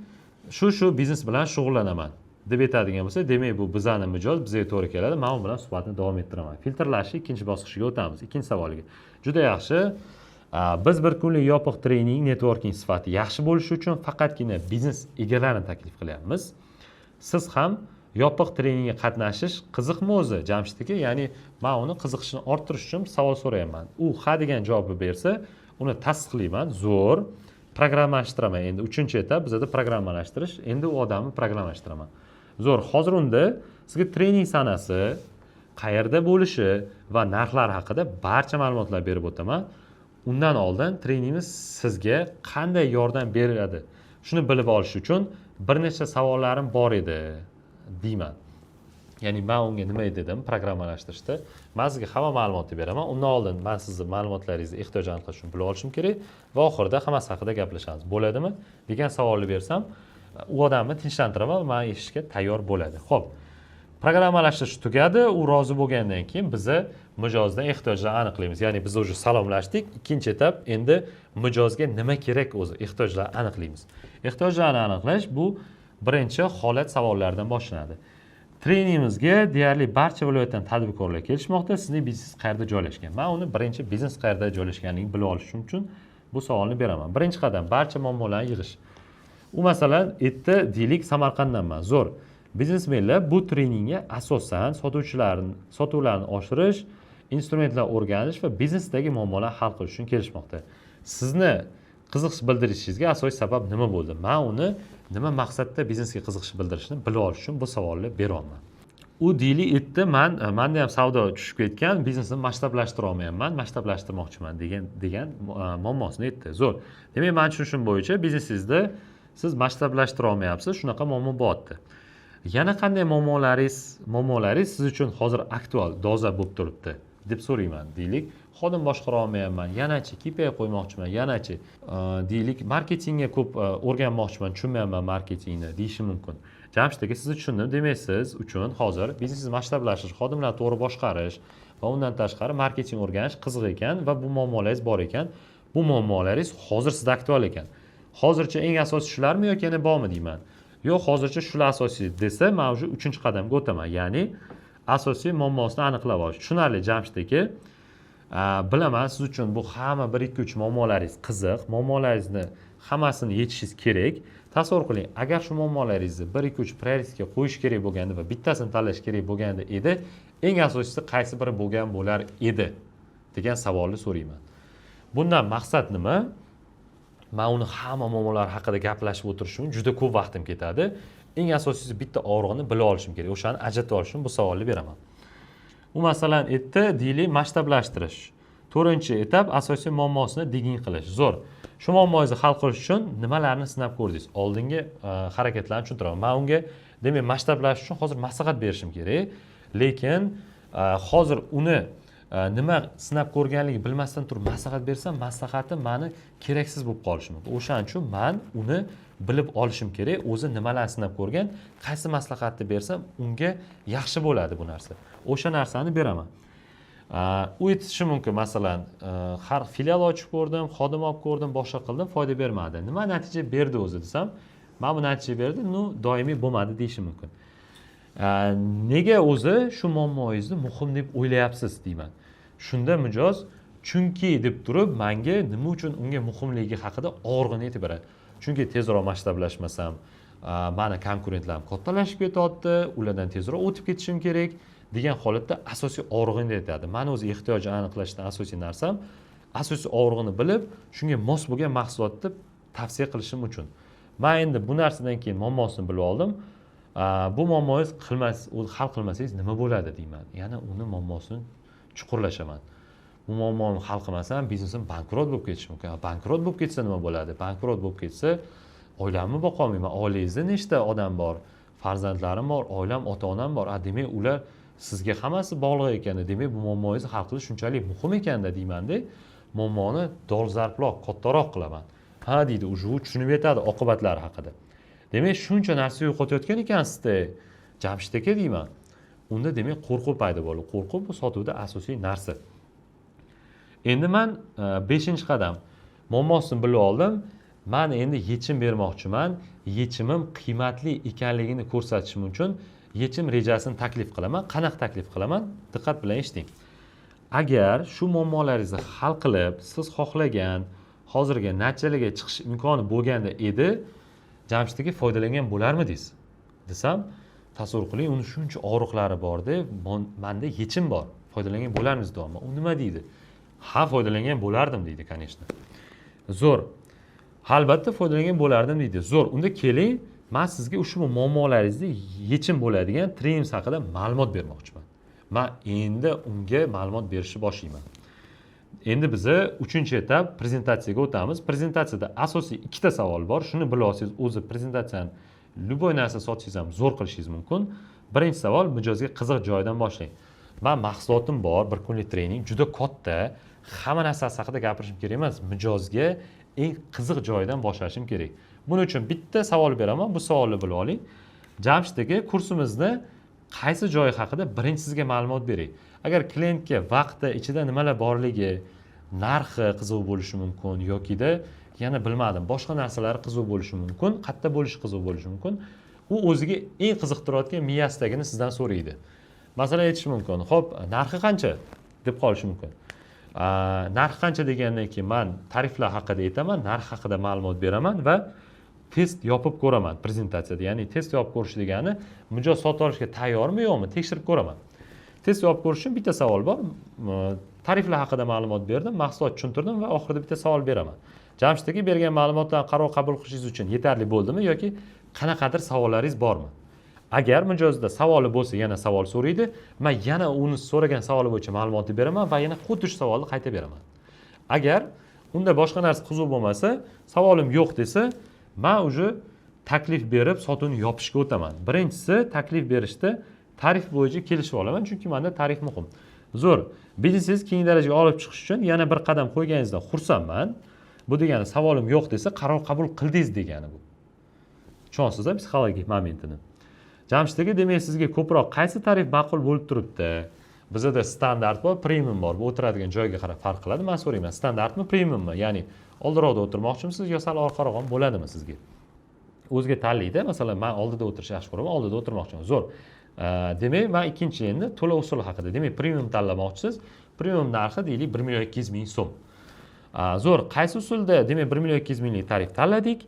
shu shu biznes bilan shug'ullanaman, deb aytadigan bo'lsa, demak, bu bizani mijoz, bizga to'g'ri keladi. Man u bilan suhbatni davom ettiraman, filtrlashni ikkinchi bosqichiga o'tamiz, ikkinchi savolga. Juda yaxshi. Biz bir kunlik yopiq trening networking sifati yaxshi bo'lishi uchun faqatgina biznes egalarini taklif qilyapmiz. Siz ham yopiq treningga qatnashish qiziqmi o'zi, Jamshid aka? Ya'ni man uni qiziqishini orttirish uchun savol so'rayapman. U ha degan javobni bersa, uni tasdiqlayman, zo'r, programmalashtiraman. Endi uchinchi etap bizada programmalashtirish. Endi u odamni programmalashtiraman. Zo'r, hozir unda sizga trening sanasi, qayerda bo'lishi va narxlar haqida barcha ma'lumotlar berib o'taman. Undan oldin treningimiz sizga qanday yordam beradi, shuni bilib olish uchun bir necha savollarim bor edi, deyman. Ya'ni man unga nima dedim programmalashtirishda? Man sizga hamma ma'lumotni beraman, undan oldin man sizni ma'lumotlaringizni ehtiyoj aniqlash uchun bilib olishim kerak va oxirida hammasi haqida gaplashamiz, bo'ladimi, degan savolni bersam, u odamni tinchlantiraman va man eshitishga tayyor bo'ladi. Ho'p, programmalashtirish tugadi. U rozi bo'lgandan keyin biza mijozdan ehtiyojlarni aniqlaymiz. Ya'ni biz уже salomlashdik, ikkinchi etap, endi mijozga nima kerak o'zi, ehtiyojlarni aniqlaymiz. Ehtiyojlarni aniqlash bu birinchi holat savollaridan boshlanadi. Treningimizga deyarli barcha viloyatdan tadbirkorlar kelishmoqda. Sizning biznes qayerda joylashgan? Man uni birinchi biznes qayerda joylashganligini bilib olishim uchun bu savolni beraman. Birinchi qadam, barcha muammolarni yig'ish. U, masalan, aytdi, deylik, Samarqanddanman. Zo'r, biznesmenlar bu treningga asosan sotuvchilarni sotuvlarni oshirish, instrumentlar o'rganish va biznesdagi muammolarni hal qilish uchun kelishmoqda. Sizni qiziqish bildirishingizga asosiy sabab nima bo'ldi? Man uni nima maqsadda biznesga qiziqish bildirishini bilib olish uchun bu savolni beryapman. U, deylik, aytdi, man manda ham savdo tushib ketgan, biznesni masshtablashtira olmayapman, masshtablashtirmoqchiman degan muammosini aytdi. Zo'r, demak, mani tushunishim bo'yicha biznesingizda siz masshtablashtira olmayapsiz, shunaqa muammo bo'lyapti. Yana qanday muammolaringiz siz uchun hozir aktual, dolzarb bo'lib turibdi, deb so'rayman. Deylik, xodim boshqara olmayapman, yanachi KPI qo'ymoqchiman, yanachi deylik, marketingga ko'p o'rganmoqchiman, tushunmayapman marketingni, deyishi mumkin. Jamshid aka, sizni tushundim. Demak, siz uchun hozir biznesingizni masshtablashtirish, xodimlarni to'g'ri boshqarish va undan tashqari marketing o'rganish qiziq ekan va bu muammolaringiz bor ekan. Bu muammolaringiz hozir sizda aktual ekan. Hozircha eng asosiy shularmi yoki yana bormi, deyman. Yo'q, hozircha shular asosiy, desa, man уже uchinchi qadamga o'taman, ya'ni asosiy muammosini aniqlab olish. Tushunarli, Jamshid aka. Bilaman, siz uchun bu hamma bir, ikki, uch muammolaringiz qiziq, muammolaringizni hammasini yechishingiz kerak. Tasavvur qiling, agar shu muammolaringizni bir, ikki, uch prioritetga qo'yish kerak bo'lganda va bittasini tanlash kerak bo'lganda edi, eng asosiysi qaysi biri bo'lgan bo'lar edi, degan savolni so'rayman. Bundan maqsad nima? Man uni hamma muammolar haqida gaplashib o'tirishim uchun juda ko'p vaqtim ketadi. Eng asosiysi, bitta og'rig'ini bilib olishim kerak, o'shani ajratib olish uchun bu savolni beraman. U, masalan, aytdi, deylik, masshtablashtirish. To'rtinchi etap, asosiy muammosini digging qilish. Zo'r, shu muammongizni hal qilish uchun nimalarni sinab ko'rdingiz, oldingi harakatlarni tushuntiraman man unga. Demak, masshtablashish uchun hozir maslahat berishim kerak, lekin hozir uni nima sinab ko'rganligini bilmasdan turib maslahat bersam, maslahatim mani keraksiz bo'lib qolishi mumkin. O'shaning uchun man uni bilib olishim kerak, o'zi nimalarni sinab ko'rgan, qaysi maslahatni bersam unga yaxshi bo'ladi bu narsa, o'sha narsani beraman. U aytishi mumkin, masalan, har filial ochib ko'rdim, xodim olib ko'rdim, boshqa qildim, foyda bermadi. Nima natija berdi o'zi, desam, mana bu natija berdi, ну doimiy bo'lmadi, deyishi mumkin. Nega o'zi shu muammoyingizni muhim deb o'ylayapsiz, deyman. Shunda mijoz chunki deb turib, manga nima uchun unga muhimligi haqida og'rig'ini aytib beradi. Chunki tezroq masshtablashmasam, mani konkurentlarim kattalashib ketyapti, ulardan tezroq o'tib ketishim kerak. Degan holatda asosiy og'rig'ini aytadi. Mani o'zi ehtiyojini aniqlashdan asosiy narsam asosiy og'rig'ini bilib, shunga mos bo'lgan mahsulotni tavsiya qilishim uchun. Man endi bu narsadan keyin muammosini bilib oldim. Bu muammoingiz qilmas, hal qilmasangiz nima bo'ladi deyman. Yana uni muammosini chuqurlashaman. Bu muammoni hal qilmasam biznesim bankrot bo'lib ketishi mumkin. Bankrot bo'lib ketsa nima bo'ladi? Bankrot bo'lib ketsa oilamni boqolmayman. Oilangizda nechta odam bor? Farzandlarim bor, oilam, ota-onam bor. Demak, ular sizga hammasi bog'liq ekanda, demak bu muammoingizni hal qilish shunchalik muhim ekanda deymanda, muammoni dolzarbroq, kattaroq qilaman. Ha deydi, уже u tushunib yetadi oqibatlari haqida. Demak, shuncha narsa yo'qotayotgan ekansizda, Jamshid aka deyman. Unda demak qo'rquv paydo bo'ldi. Qo'rquv bu sotuvda asosiy narsa. Endi man 5-qadam muammosini bilib oldim. Man endi yechim bermoqchiman. Yechimim qiymatli ekanligini ko'rsatishim uchun yechim rejasini taklif qilaman. Qanaqa taklif qilaman? Diqqat bilan eshiting. Agar shu muammolaringizni hal qilib, siz xohlagan hozirgi natijalarga chiqish imkoni bo'lganda edi, Jamshid aka foydalangan bo'larmidingiz? Desam, tasavvur qiling, uni shuncha og'riqlari borda, menda yechim bor. Foydalangan bo'larmiz deyapman. U nima deydi? Ha, foydalangan bo'lardim deydi, конечно. Zo'r. Albatta foydalangan bo'lardim deydi. Zo'r. Unda keling, men sizga ushbu muammolaringizni yechim bo'ladigan trenings haqida ma'lumot bermoqchiman. Men endi unga ma'lumot berishni boshlayman. Endi biza 3-etap prezentatsiyaga o'tamiz. Prezentatsiyada asosiy ikkita savol bor. Shuni bilib olsangiz, o'zi prezentatsiyani любой narsa sotsangiz ham zo'r qilishingiz mumkin. Birinchi savol, mijozga qiziq joyidan boshlang. Men mahsulotim bor, bir kunlik trening juda katta, hamma narsasi haqida gapirishim kerak emas. Mijozga eng qiziq joyidan boshlashim kerak. Buning uchun bitta savol beraman, bu savolni bilib oling. Jamshid aka, kursimizni qaysi joyi haqida birinchi sizga ma'lumot beray? Agar klientga vaqti ichida nimalar borligi, narxi qiziq bo'lishi mumkin yokida yana bilmadim, boshqa narsalar qiziq bo'lishi mumkin, qayerda bo'lishi qiziq bo'lishi mumkin. U o'ziga eng qiziqtirayotgan miyasidagini sizdan so'raydi. Masalan, aytishi mumkin, xo'p, narxi qancha deb qolishi mumkin. Narxi qancha degandan keyin men tariflar haqida aytaman, narx haqida ma'lumot beraman va test yopib ko'raman prezentatsiyada. Ya'ni test yopib ko'rish degani mijoz sotib olishga tayyormi yo'qmi tekshirib ko'raman. Test yopib ko'rish uchun bitta savol bor. Tariflar haqida ma'lumot berdim, mahsulot tushuntirdim va oxirida bitta savol beraman. Jamshid aka bergan ma'lumotlarni qaror qabul qilishingiz uchun yetarli bo'ldimi yoki qanaqadir savollaringiz bormi? Agar mijozda savoli bo'lsa, yana savol so'raydi. Men yana uni so'ragan savoli bo'yicha ma'lumotni beraman va yana xuddi shu savolni qayta beraman. Agar unda boshqa narsa qiziq bo'lmasa, savolim yo'q desa, men уже taklif berib sotuvni yopishga o'taman. Birinchisi taklif berishda tarif bo'yicha kelishib olaman, chunki menda tarif muhim. Zo'r. Biznesingizni keyingi darajaga olib chiqish uchun yana bir qadam qo'yganingizdan xursandman. Bu degani savolim yo'q desa, qaror qabul qildingiz degani bu. Tushunasiz psixologik momentini. Jamshid aka, demak sizga ko'proq qaysi tarif ma'qul bo'lib turibdi? Bizada standart bor, premium bor. Bu o'tiradigan joyga qarab farq qiladi. Men so'rayman, standartmi, premiummi? Ya'ni oldinroqda o'tirmoqchimisiz yo sal orqaroq ham bo'ladimi sizga? O'ziga tanlaydi. Masalan, men oldida o'tirishni yaxshi ko'raman, oldida o'tirmoqchiman. Zo'r. Demak, men ikkinchi endi to'lov usuli haqida. Demak, premium tanlamoqchisiz. Premium narxi deylik 1 200 000 so'm. Zo'r. Qaysi usulda? Demak, 1 200 minglik tarif tanladik.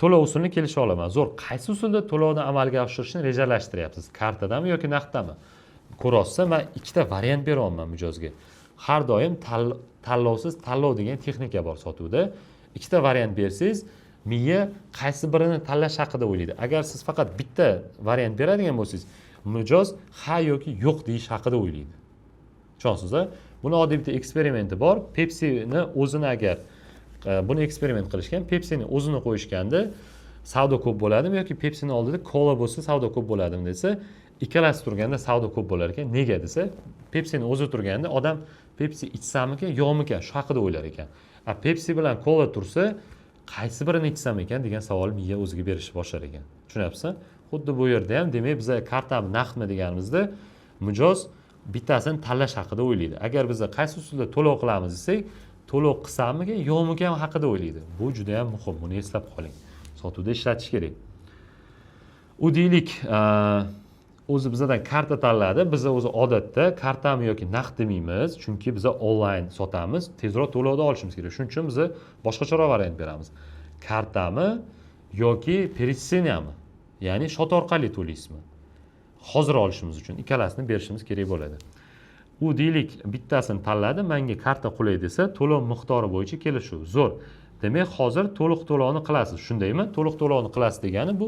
To'lov usulini kelishib olaman. Zo'r. Qaysi usulda to'lovni amalga oshirishni rejalashtiryapsiz? Kartadami yoki naqddami? Ko'ryapsiz, men ikkita variant beryapman mijozga. Har doim tanlovsiz tanlov degan texnika bor sotuvda. Ikkita variant bersangiz, miya qaysi birini tanlash haqida o'ylaydi. Agar siz faqat bitta variant beradigan bo'lsangiz, mijoz ha yoki yo'q deyish haqida o'ylaydi. Tushunasiz? Buni oddiy bitta eksperimenti bor. Pepsi'ni o'zini agar buni eksperiment qilishgan, Pepsi'ni o'zini qo'yishganda savdo ko'p bo'ladimi yoki Pepsi'ni oldida kola bo'lsa savdo ko'p bo'ladimi desa, ikkalasi turganda savdo ko'p bo'lar ekan. Nega desa, Pepsi'ni o'zi turganda odam Pepsi ichsamikan, yo'qmikan shu haqida o'ylar ekan. A Pepsi bilan kola tursa, qaysi birini ichsam ekan degan savol miya o'ziga berishni boshlar ekan. Tushunyapsizmi? Xuddi bu yerda ham demak biz kartami, naqdmi deganimizda mijoz bittasini tanlash haqida o'ylaydi. Agar biz qaysi usulda to'lov qilamiz desak, to'lov qilsammikan, yo'qmikan haqida o'ylaydi. Bu juda ham muhim, buni eslab qoling. Sotuvda ishlatish kerak. U deylik, o'zi bizadan karta tanladi. Biz o'zi odatda kartami yoki naqd demaymiz, chunki biz onlayn sotamiz, tezroq to'lovni olishimiz kerak. Shuning uchun biz boshqacharoq variant beramiz. Kartami yoki перечисления mi? Ya'ni shot orqali to'laysizmi? Hozir olishimiz uchun ikkalasini berishimiz kerak bo'ladi. U, deylik, bittasini tanladi, manga karta qulay desa, to'lov miqdori bo'yicha kelishuv. Zo'r. Demak, hozir to'liq to'lovni qilasiz, shundaymi? To'liq to'lovni qilasiz degani bu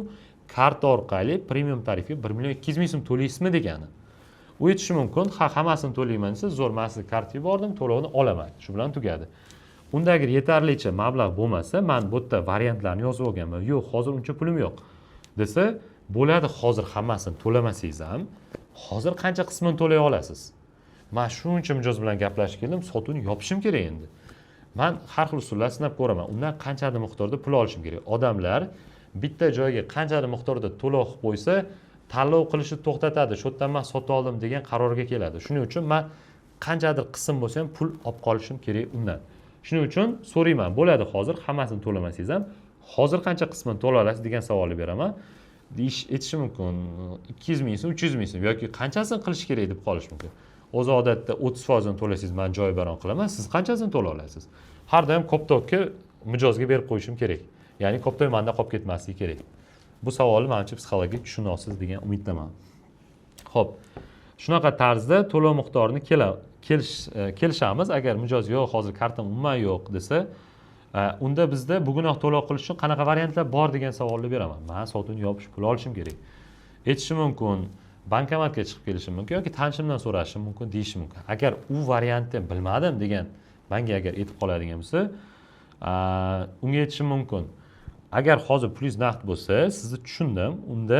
karta orqali premium tarifga 1 200 000 so'm to'laysizmi degani. U aytishi mumkin: ha, hammasini to'layman desa, zo'r, man sizga karta yubordim, to'lovni olaman, shu bilan tugadi. Unda agar yetarlicha mablag' bo'lmasa, man bu yerda variantlarni yozib olganman, yo'q, hozir uncha pulim yo'q desa, bo'ladi, hozir hammasini to'lamasangiz ham, hozir qancha qismini to'lay olasiz? Man shuncha mijoz bilan gaplashib keldim, sotuvni yopishim kerak. Endi man har xil usullar sinab ko'raman, undan qanchadir miqdorda pul olishim kerak. Odamlar bitta joyga qanchadir miqdorda to'lov qilib qo'ysa, tanlov qilishni to'xtatadi, shu yerdan man sotib oldim degan qarorga keladi. Shuning uchun man qanchadir qism bo'lsa ham pul olib qolishim kerak undan. Shuning uchun so'rayman: bo'ladi, hozir hammasini to'lamasangiz ham, hozir qancha qismini to'la olasiz degan savolni beraman. Deyish, aytishi mumkin 200 000 so'm, 300 000 so'm yoki qanchasini qilish kerak deb qolishi mumkin. O'zi odatda 30%ini to'lasangiz, man joy baron qilaman, siz qanchasini to'la olasiz? Har doim koptokka mijozga berib qo'yishim kerak, ya'ni koptok manda qolib ketmasligi kerak. Bu savolni manimcha psixologik tushunasiz degan umiddaman. Ho'p, shunaqa tarzda to'lov miqdorini kelishamiz. Agar mijoz yo'q, hozir kartam umuman yo'q desa, unda bizda bugunoq to'lov qilish uchun qanaqa variantlar bor degan savolni beraman. Man sotuvni yopish, pul olishim kerak. Aytishi mumkin, bankomatga chiqib kelishim mumkin yoki tanishimdan so'rashim mumkin deyishi mumkin. Agar u variantni bilmadim degan manga agar aytib qoladigan bo'lsa, unga aytishim mumkin: agar hozir pulingiz naqd bo'lsa, sizni tushundim, unda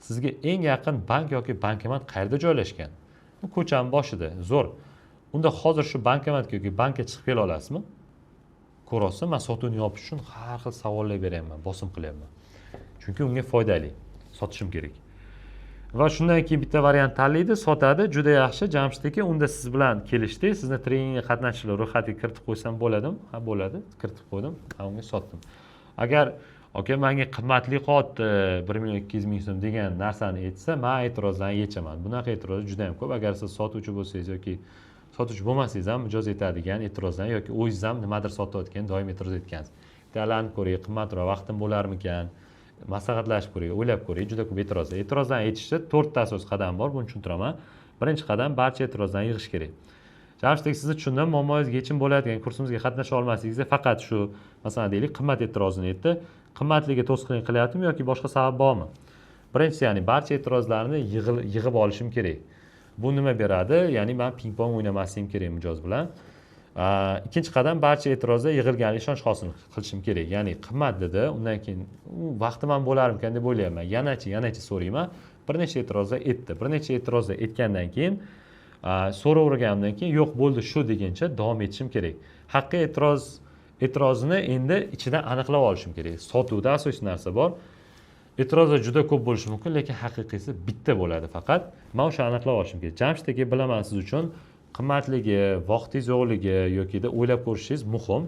sizga eng yaqin bank yoki bankomat qayerda joylashgan? Ko'chani boshida. Zo'r. Unda hozir shu bankomatga yoki bankka chiqib kela olasizmi? Ko'ryapsiz, man sotuvni yopish uchun har xil savollar beryapman, bosim qilyapman, chunki unga foydali, sotishim kerak. Va shundan keyin bitta variant tanlaydi, sotadi. Juda yaxshi, Jamshid aka, unda siz bilan kelishdik, sizni treningga qatnashchilar ro'yxatiga kiritib qo'ysam bo'ladimi? Ha, bo'ladi. Kiritib qo'ydim, ha, unga sotdim. Agar aka, manga qimmatli qolyapti 1 200 000 so'm degan narsani aytsa, man e'tirozlarni yechaman. Bunaqa e'tirozlar juda yam ko'p. Agar siz sotuvchi bo'lsangiz yoki sotuvchi bo'lmasangiz ham, mijoz aytadigan e'tirozlar yoki o'zingiz ham nimadir sotayotgan doim e'tiroz aytgansiz: bittalarni ko'ray, qimmatroq, vaqtim bo'larmikan, maslahatlashib ko'ray, o'ylab ko'ray. Juda ko'p e'tirozlar. E'tirozlarni aytishda to'rtta asosiy qadam bor, buni tushuntiraman. Birinchi qadam: barcha e'tirozlarni yig'ish kerak. Jamshid aka, sizni tushundim, muammongizga yechim bo'ladigan kursimizga qatnasha olmasligingizga faqat shu, masalan, deylik, qimmat e'tirozini aytdi. Qimmatligi to'sqinlik qilyaptimi yoki boshqa sabab bormi? Birinchisi, ya'ni barcha e'tirozlarni yig'ib olishim kerak. Bu nima beradi? Ya'ni man ping pong o'ynamasligim kerak mijoz bilan. Ikkinchi qadam: barcha e'tirozlar yig'ilganiga ishonch hosil qilishim kerak. Ya'ni qimmat dedi, undan keyin u vaqtim ham bo'larmikan deb o'ylayapman, yanachi yanachi so'rayman. Bir necha e'tirozlar aytdi. Bir necha e'tirozlar aytgandan keyin, so'raverganimdan keyin, yo'q, bo'ldi shu deguncha davom etishim kerak. Haqqi e'tirozini endi ichidan aniqlab olishim kerak. Sotuvda asosiy narsa bor: e'tirozlar juda ko'p bo'lishi mumkin, lekin haqiqiysi bitta bo'ladi faqat. Man o'shani aniqlab olishim kerak. Jamshid aka, bilaman, siz uchun qimmatligi, vaqtingiz yo'qligi yokida o'ylab ko'rishingiz muhim,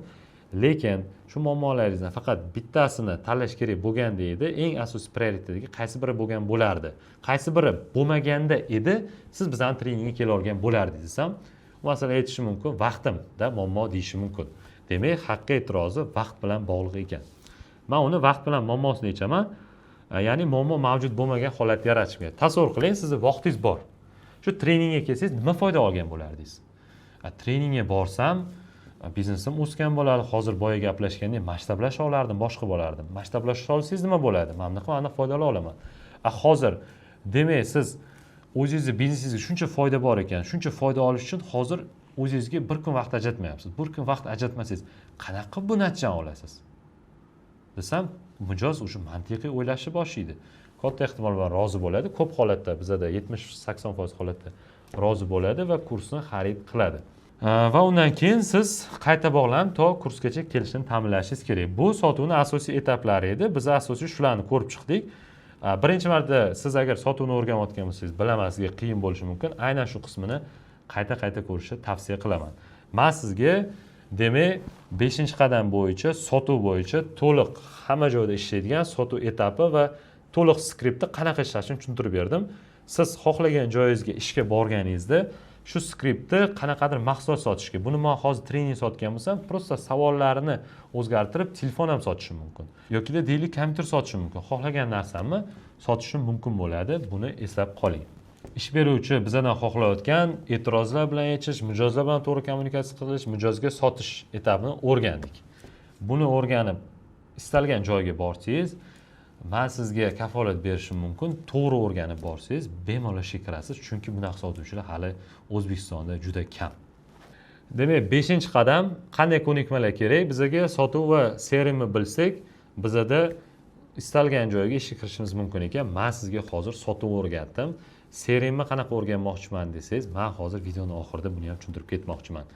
lekin shu muammolaringizdan faqat bittasini tanlash kerak bo'lganda edi, eng asosiy prioritetdagi qaysi biri bo'lgan bo'lardi? Qaysi biri bo'lmaganda edi, siz bizani treningga kela olgan bo'lardingiz desam, masalan, aytishi mumkin: vaqtimda muammo deyishi mumkin. Demak, haqqi e'tirozi vaqt bilan bog'liq ekan. Man uni vaqt bilan muammosini yechaman, ya'ni muammo mavjud bo'lmagan holatni yaratishim kerak. Tasavvur qiling, sizni vaqtingiz bor, shu treningga kelsangiz, nima foyda olgan bo'lardingiz? Treningga borsam, biznesim o'sgan bo'ladi, hozir boya gaplashgandek masshtablasha olardim, boshqa bo'lardim. Masshtablasha olsangiz nima bo'ladi? Mana bunaqa, mana bunaqa foydalar olaman. A hozir, demak, siz o'zingizni biznesingizga shuncha foyda bor ekan, shuncha foyda olish uchun hozir o'zingizga bir kun vaqt ajratmayapsiz. Bir kun vaqt ajratmasangiz, qanaqa qilib bu natijani olasiz desam, mijoz уже mantiqiy o'ylashni boshlaydi. Katta ehtimol bilan rozi bo'ladi. Ko'p holatda, bizada 70-80% holatda rozi bo'ladi va kursni xarid qiladi. Va undan keyin siz qayta bog'lanib, to kursgacha kelishini ta'minlashingiz kerak. Bu sotuvni asosiy etaplari edi. Biz asosiy shularni ko'rib chiqdik. Birinchi marta siz agar sotuvni o'rganayotgan bo'lsangiz, bilaman, sizga qiyin bo'lishi mumkin. Aynan shu qismini qayta qayta ko'rishni tavsiya qilaman man sizga. Demak, beshinchi qadam bo'yicha, sotuv bo'yicha to'liq hamma joyda ishlaydigan sotuv etapi va to'liq skriptni qanaqa ishlashini tushuntirib berdim. Siz xohlagan joyingizga ishga borganingizda Shu skriptni qanaqadir mahsulot sotishga, buni man hozir trening sotgan bo'lsam, просто savollarni o'zgartirib telefon ham sotishim mumkin yokida, deylik, kompyuter sotishim mumkin. Xohlagan narsamni sotishim mumkin bo'ladi, buni eslab qoling. Ish beruvchi bizadan xohlayotgan e'tirozlar bilan yechish, mijozlar bilan to'g'ri kommunikatsiya qilish, mijozga sotish etapini o'rgandik. Buni o'rganib istalgan joyga borsangiz, man sizga kafolat berishim mumkin, to'g'ri o'rganib borsangiz, bemalol ishga kirasiz, chunki bunaqa sotuvchilar hali O'zbekistonda juda kam. Demak, beshinchi qadam: qanday ko'nikmalar kerak bizaga? Sotuv va CRMni bilsak, bizada istalgan joyga ishga kirishimiz mumkin ekan. Man sizga hozir sotuv o'rgatdim. CRMni qanaqa o'rganmoqchiman desangiz, man hozir videoni oxirida buni ham tushuntirib ketmoqchiman.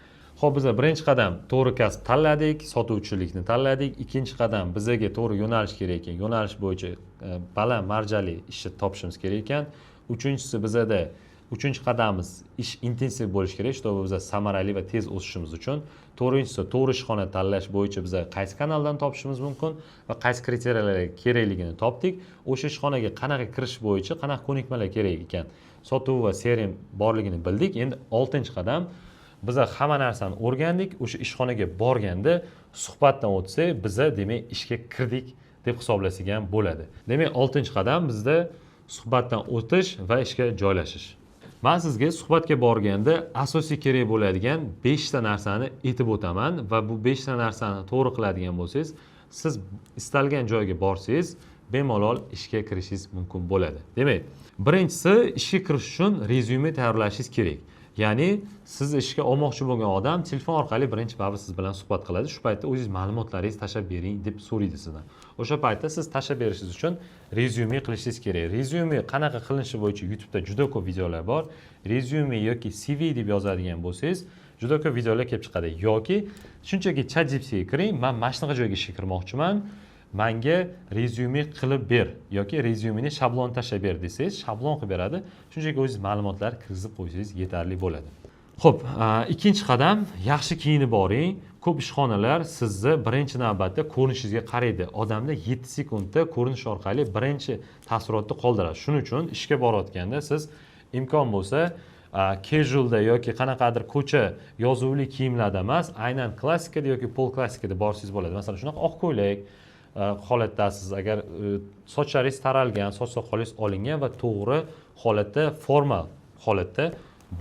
Ho'p, biza birinchi qadam to'g'ri kasb tanladik, sotuvchilikni tanladik. Ikkinchi qadam, bizaga to'g'ri yo'nalish kerak ekan, yo'nalish bo'yicha baland marjali ishni topishimiz kerak ekan. Uchinchisi, bizada uchinchi qadamimiz, ish intensiv bo'lishi kerak, чтобы biza samarali va tez o'sishimiz uchun. To'rtinchisi, to'g'ri ishxona tanlash bo'yicha biza qaysi kanaldan topishimiz mumkin va qaysi kriteriyalar kerakligini topdik. O'sha ishxonaga qanaqa kirish bo'yicha qanaqa ko'nikmalar kerak ekan, sotuv va CRM borligini bildik. Endi oltinchi qadam: biza hamma narsani o'rgandik, o'sha ishxonaga borganda suhbatdan o'tsak, biza, demak, ishga kirdik deb hisoblasak ham bo'ladi. Demak, oltinchi qadam bizda suhbatdan o'tish va ishga joylashish. Man sizga suhbatga borganda asosiy kerak bo'ladigan beshta narsani aytib o'taman va bu beshta narsani to'g'ri qiladigan bo'lsangiz, siz istalgan joyga borsangiz, bemalol ishga kirishingiz mumkin bo'ladi. Demak, birinchisi, ishga kirish uchun rezyume tayyorlashingiz kerak. Ya'ni sizni ishga olmoqchi bo'lgan odam telefon orqali birinchi baribir siz bilan suhbat qiladi. Shu paytda o'zingiz ma'lumotlaringizni tashlab bering deb so'raydi sizdan. O'sha paytda siz tashlab berishingiz uchun rezyume qilishingiz kerak. Rezyume qanaqa qilinishi bo'yicha YouTubeda juda ko'p videolar bor. Rezyume yoki CV deb yozadigan bo'lsangiz, juda ko'p videolar kelib chiqadi yoki shunchaki ChatGPTga kiring, "Man mana shunaqa joyga ishga kirmoqchiman, manga rezyume qilib ber" yoki "Rezyumeni shablon tashlab ber" desangiz, shablon qilib beradi. Shunchaki o'zingiz ma'lumotlar kirgizib qo'ysangiz yetarli bo'ladi. Ho'p, ikkinchi qadam: yaxshi kiyinib boring. Ko'p ishxonalar sizni birinchi navbatda ko'rinishingizga qaraydi. Odamda 7 sekundda ko'rinish orqali birinchi taassurotni qoldiradi. Shuning uchun ishga borayotganda siz imkon bo'lsa casualda yoki qanaqadir ko'cha yozuvli kiyimlarda emas, aynan klassikada yoki pol klassikada borsangiz bo'ladi. Masalan, shunaqa oq ko'ylak holatdasiz agar, sochlaringiz taralgan, soch soqolingiz olingan va to'g'ri holatda, formal holatda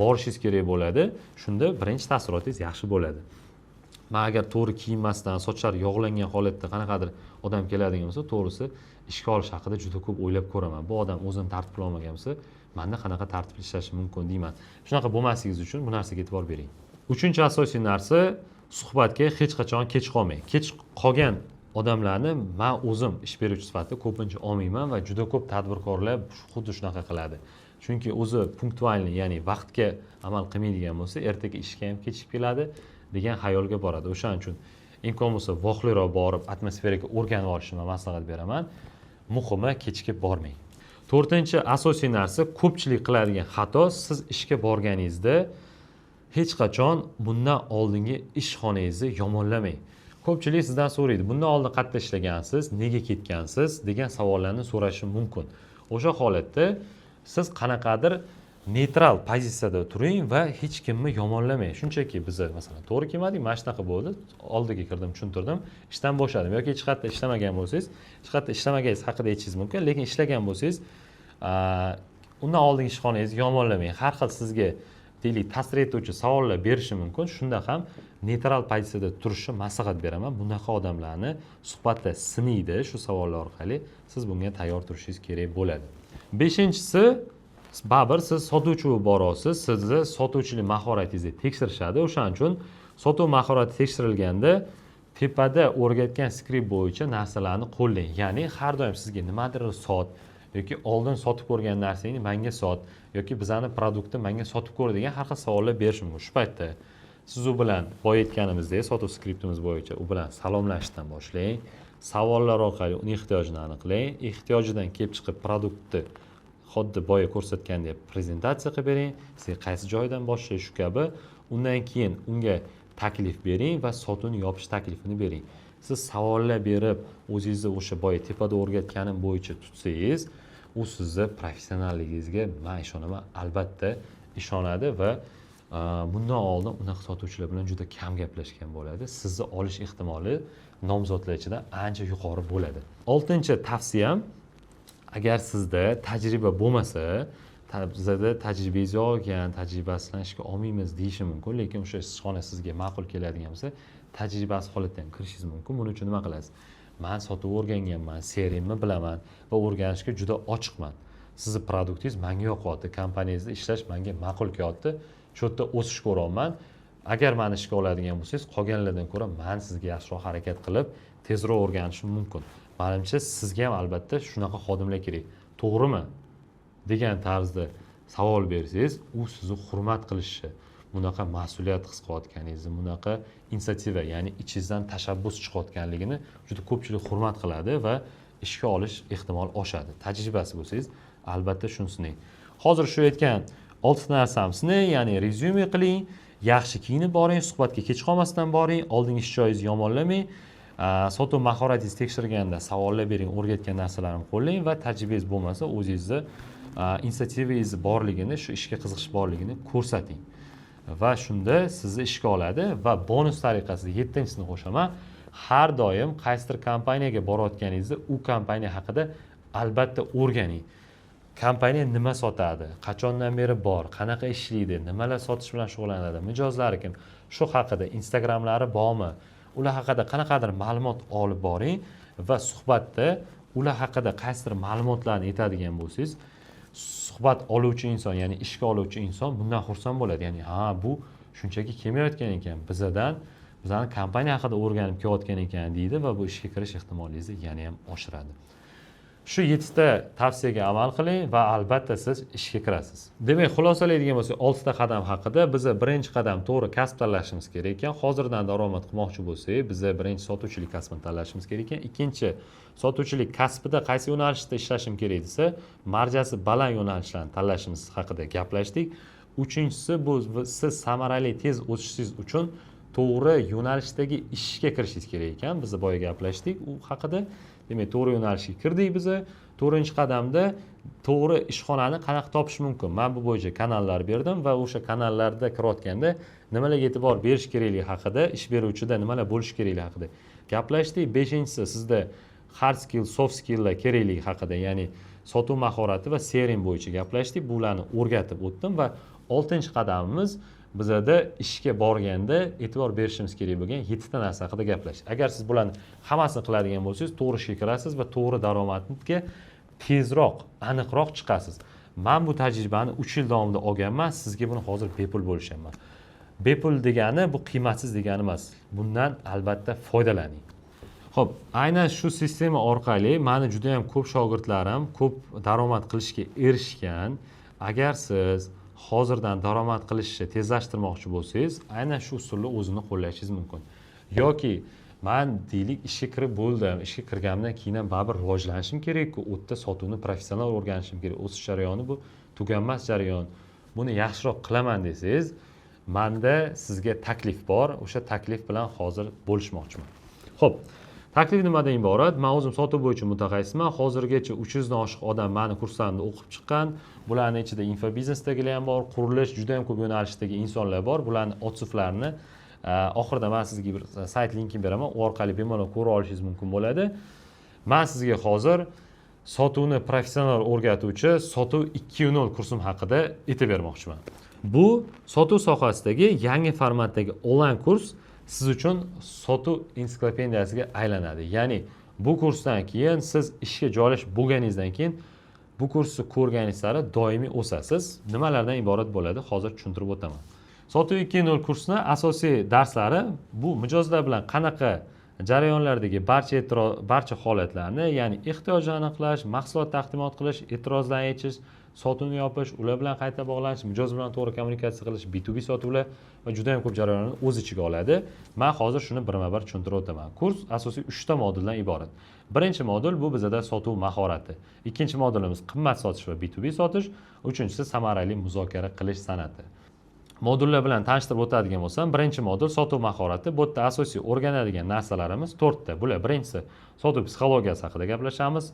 borishingiz kerak bo'ladi. Shunda birinchi taassurotingiz yaxshi bo'ladi. Man agar to'g'ri kiyinmasdan, sochlari yog'langan holatda qanaqadir odam keladigan bo'lsa, to'g'risi, ishga olish haqida juda ko'p o'ylab ko'raman. Bu odam o'zini tartibli olmagan bo'lsa, manda qanaqa tartibli ishlashi mumkin deyman. Shunaqa bo'lmasligingiz uchun bu narsaga e'tibor bering. Uchinchi asosiy narsa: suhbatga hech qachon kech qolmang. Kech qolgan odamlarni man o'zim ish beruvchi sifatida ko'pincha olmayman va juda ko'p tadbirkorlar xuddi shunaqa qiladi, chunki o'zi пунктуальный, ya'ni vaqtga amal qilmaydigan bo'lsa, ertaga ishga ham kechikib keladi degan xayolga boradi. O'shaning uchun imkon bo'lsa vaqtliroq borib, atmosferaga o'rganib olishni man maslahat beraman. Muhimi, kechikib bormang. To'rtinchi asosiy narsa, ko'pchilik qiladigan xato: siz ishga borganingizda hech qachon bundan oldingi ishxonangizni yomonlamang. Ko'pchilik sizdan so'raydi, "Bundan oldin qayerda ishlagansiz, nega ketgansiz?" degan savollarni so'rashi mumkin. O'sha holatda siz qanaqadir neytral pozitsiyada turing va hech kimni yomonlamang. Shunchaki, "Biza, masalan, to'g'ri kelmadik, mana shunaqa bo'ldi, oldiga kirdim, tushuntirdim, ishdan bo'shadim" yoki hech qayerda ishlamagan bo'lsangiz, hech qayerda ishlamaganingiz haqida aytishingiz mumkin. Lekin ishlagan bo'lsangiz, undan oldingi ishxonangizni yomonlamang. Har xil sizga, deylik, ta'sir etuvchi savollar berishi mumkin. Shunda ham neytral pozitsiyada turishni maslahat beraman. Bunaqa odamlarni suhbatda sinaydi shu savollar orqali, siz bunga tayyor turishingiz kerak bo'ladi. Beshinchisi, baribir siz sotuvchi bo'lib boryapsiz, sizni sotuvchilik mahoratingizni tekshirishadi. O'shaning uchun sotuv mahorati tekshirilganda tepada o'rgatgan skript bo'yicha narsalarni qo'llang. Ya'ni har doim sizga nimadir sot yoki oldin sotib ko'rgan narsangni manga sot yoki bizani produktni manga sotib ko'r degan har xil savollar berishi mumkin. Shu paytda siz u bilan, boya aytganimizdek, sotuv skriptimiz bo'yicha u bilan salomlashishdan boshlang, savollar orqali uni ehtiyojini aniqlang, ehtiyojidan kelib chiqib produktni xuddi boya ko'rsatgandek prezentatsiya qilib bering, sizga qaysi joyidan boshlash, shu kabi. Undan keyin unga taklif bering va sotuvni yopish taklifini bering. Siz savollar berib, o'zingizni o'sha boya tepada o'rgatganim bo'yicha tutsangiz, u sizni professionalligingizga, man ishonaman, albatta ishonadi va Bundan oldin unaqa sotuvchilar bilan juda kam gaplashgan bo'ladi. Sizni olish ehtimoli nomzodlar ichida ancha yuqori bo'ladi. Oltinchi tavsiyam, agar sizda tajriba bo'lmasa, bizada tajribangiz yo'q ekan, tajribasi bilan ishga olmaymiz deyishi mumkin, lekin o'sha ishxona sizga ma'qul keladigan bo'lsa, tajribasiz holatda ham kirishingiz mumkin. Buning uchun nima qilasiz? Man sotuv o'rganganman, CRMni bilaman va o'rganishga juda ochiqman. Sizni produktingiz menga yoqyapti, kompaniyangizda ishlash menga ma'qul kelyapti, shu yerda o'sish ko'ryapman. Agar mani ishga oladigan bo'lsangiz, qolganlardan ko'ra man sizga yaxshiroq harakat qilib, tezroq o'rganishim mumkin. Manimcha, sizga ham albatta shunaqa xodimlar kerak, to'g'rimi? Degan tarzda savol bersangiz, u sizni hurmat qilishi, bunaqa mas'uliyat his qilayotganingizni, bunaqa инициатива, ya'ni ichingizdan tashabbus chiqayotganligini juda ko'pchilik hurmat qiladi va ishga olish ehtimoli oshadi. Tajribasi bo'lsangiz, albatta shuni sinang. Hozir shu aytgan oltita narsamni sinang, ya'ni rezyume qiling, yaxshi kiyinib boring, suhbatga kech qolmasdan boring, oldingi ish joyingizni yomonlamang, sotuv mahoratingizni tekshirganda savollar bering, o'rgatgan narsalarimni qo'llang va tajribangiz bo'lmasa, o'zingizni инициатива ngiz borligini, shu ishga qiziqish borligini ko'rsating va shunda sizni ishga oladi. Va bonus tariqasida yettinchisini qo'shaman: har doim qaysidir kompaniyaga borayotganingizda u kompaniya haqida albatta o'rganing. Kompaniya nima sotadi, qachondan beri bor, qanaqa ishlaydi, nimalar sotish bilan shug'ullanadi, mijozlari kim, shu haqida, Instagramlari bormi, ular haqida qanaqadir ma'lumot olib boring va suhbatda ular haqida qaysidir ma'lumotlarni aytadigan bo'lsangiz, suhbat oluvchi inson, ya'ni ishga oluvchi inson bundan xursand bo'ladi. Ya'ni ha, bu shunchaki kelmayotgan ekan, bizadan, bizani kompaniya haqida o'rganib kelayotgan ekan deydi va bu ishga kirish ehtimolingizni yana ham oshiradi. Shu yettita tavsiyaga amal qiling va albatta siz ishga kirasiz. Demak, xulosalaydigan bo'lsak, oltita qadam haqida biza birinchi qadam to'g'ri kasb tanlashimiz kerak ekan. Hozirdan daromad qilmoqchi bo'lsak, biza birinchi sotuvchilik kasbini tanlashimiz kerak ekan. Ikkinchi, sotuvchilik kasbida qaysi yo'nalishda ishlashim kerak desa, marjasi baland yo'nalishlarni tanlashimiz haqida gaplashdik. Uchinchisi, bu siz samarali, tez o'sishingiz uchun to'g'ri yo'nalishdagi ishga kirishingiz kerak ekan. Biz boya gaplashdik u haqida. Demak, to'g'ri yo'nalishga kirdik biza. To'rtinchi qadamda to'g'ri ishxonani qanaqa topish mumkin, man bu bo'yicha kanallar berdim va o'sha kanallarda kirayotganda nimalarga e'tibor berish kerakligi haqida, ish beruvchida nimalar bo'lishi kerakligi haqida gaplashdik. Beshinchisi, sizda hard skill, soft skilllar kerakligi haqida, ya'ni sotuv mahorati va CRM bo'yicha gaplashdik, bularni o'rgatib o'tdim. Va oltinchi qadamimiz, bizada ishga borganda e'tibor berishimiz kerak bo'lgan yettita narsa haqida gaplashdik. Agar siz bularni hammasini qiladigan bo'lsangiz, to'g'ri ishga kirasiz va to'g'ri daromadga tezroq, aniqroq chiqasiz. Man bu tajribani 3 yil davomida olganman, sizga buni hozir bepul bo'lishyapman. Bepul degani bu qiymatsiz degani emas, bundan albatta foydalaning. Ho'p, aynan shu sistema orqali mani juda yam ko'p shogirdlarim ko'p daromad qilishga erishgan. Agar siz hozirdan daromad qilishni tezlashtirmoqchi bo'lsangiz, aynan shu usulni o'zini qo'llashingiz mumkin. Yoki man, deylik, ishga kirib bo'ldim, ishga kirganimdan keyin ham baribir rivojlanishim kerakku, u yerda sotuvni professional o'rganishim kerak, o'sish jarayoni bu tuganmas jarayon, buni yaxshiroq qilaman desangiz, manda sizga taklif bor. O'sha taklif bilan hozir bo'lishmoqchiman. Ho'p, taklif nimadan iborat? Man o'zim sotuv bo'yicha mutaxassisman. Hozirgacha 300dan oshiq odam mani kurslarimda o'qib chiqqan. Bularni ichida infobiznesdagilar ham bor, qurilish, juda yam ko'p yo'nalishdagi insonlar bor. Bularni отзыв larini oxirida man sizga bir sayt linkini beraman, u orqali bemalol ko'ra olishingiz mumkin bo'ladi. Man sizga hozir sotuvni professional o'rgatuvchi Sotuv 2.0 kursim haqida aytib bermoqchiman. Bu sotuv sohasidagi yangi formatdagi onlayn kurs siz uchun sotuv ensiklopediyasiga aylanadi. Ya'ni bu kursdan keyin siz ishga joylashib bo'lganingizdan keyin bu kursni ko'rganingiz sari doimiy o'sasiz. Nimalardan iborat bo'ladi, hozir tushuntirib o'taman. Sotuv 2.0 kursini asosiy darslari bu mijozlar bilan qanaqa jarayonlardagi barcha holatlarni, ya'ni ehtiyojni aniqlash, mahsulot taqdimot qilish, e'tirozlarni yechish, sotuvni yopish, ular bilan qayta bog'lanish, mijoz bilan to'g'ri kommunikatsiya qilish, B2B sotuvlar va juda ham ko'p jarayonlarni o'z ichiga oladi. Man hozir shuni birma bir tushuntirib o'taman. Kurs asosiy uchta moduldan iborat. Birinchi modul bu bizada sotuv mahorati, ikkinchi modulimiz qimmat sotish va B2B sotish, uchinchisi samarali muzokara qilish san'ati. Modullar bilan tanishtirib o'tadigan bo'lsam, birinchi modul sotuv mahorati. Bu yerda asosiy o'rganadigan narsalarimiz to'rtta. Bular: birinchisi, sotuv psixologiyasi haqida gaplashamiz;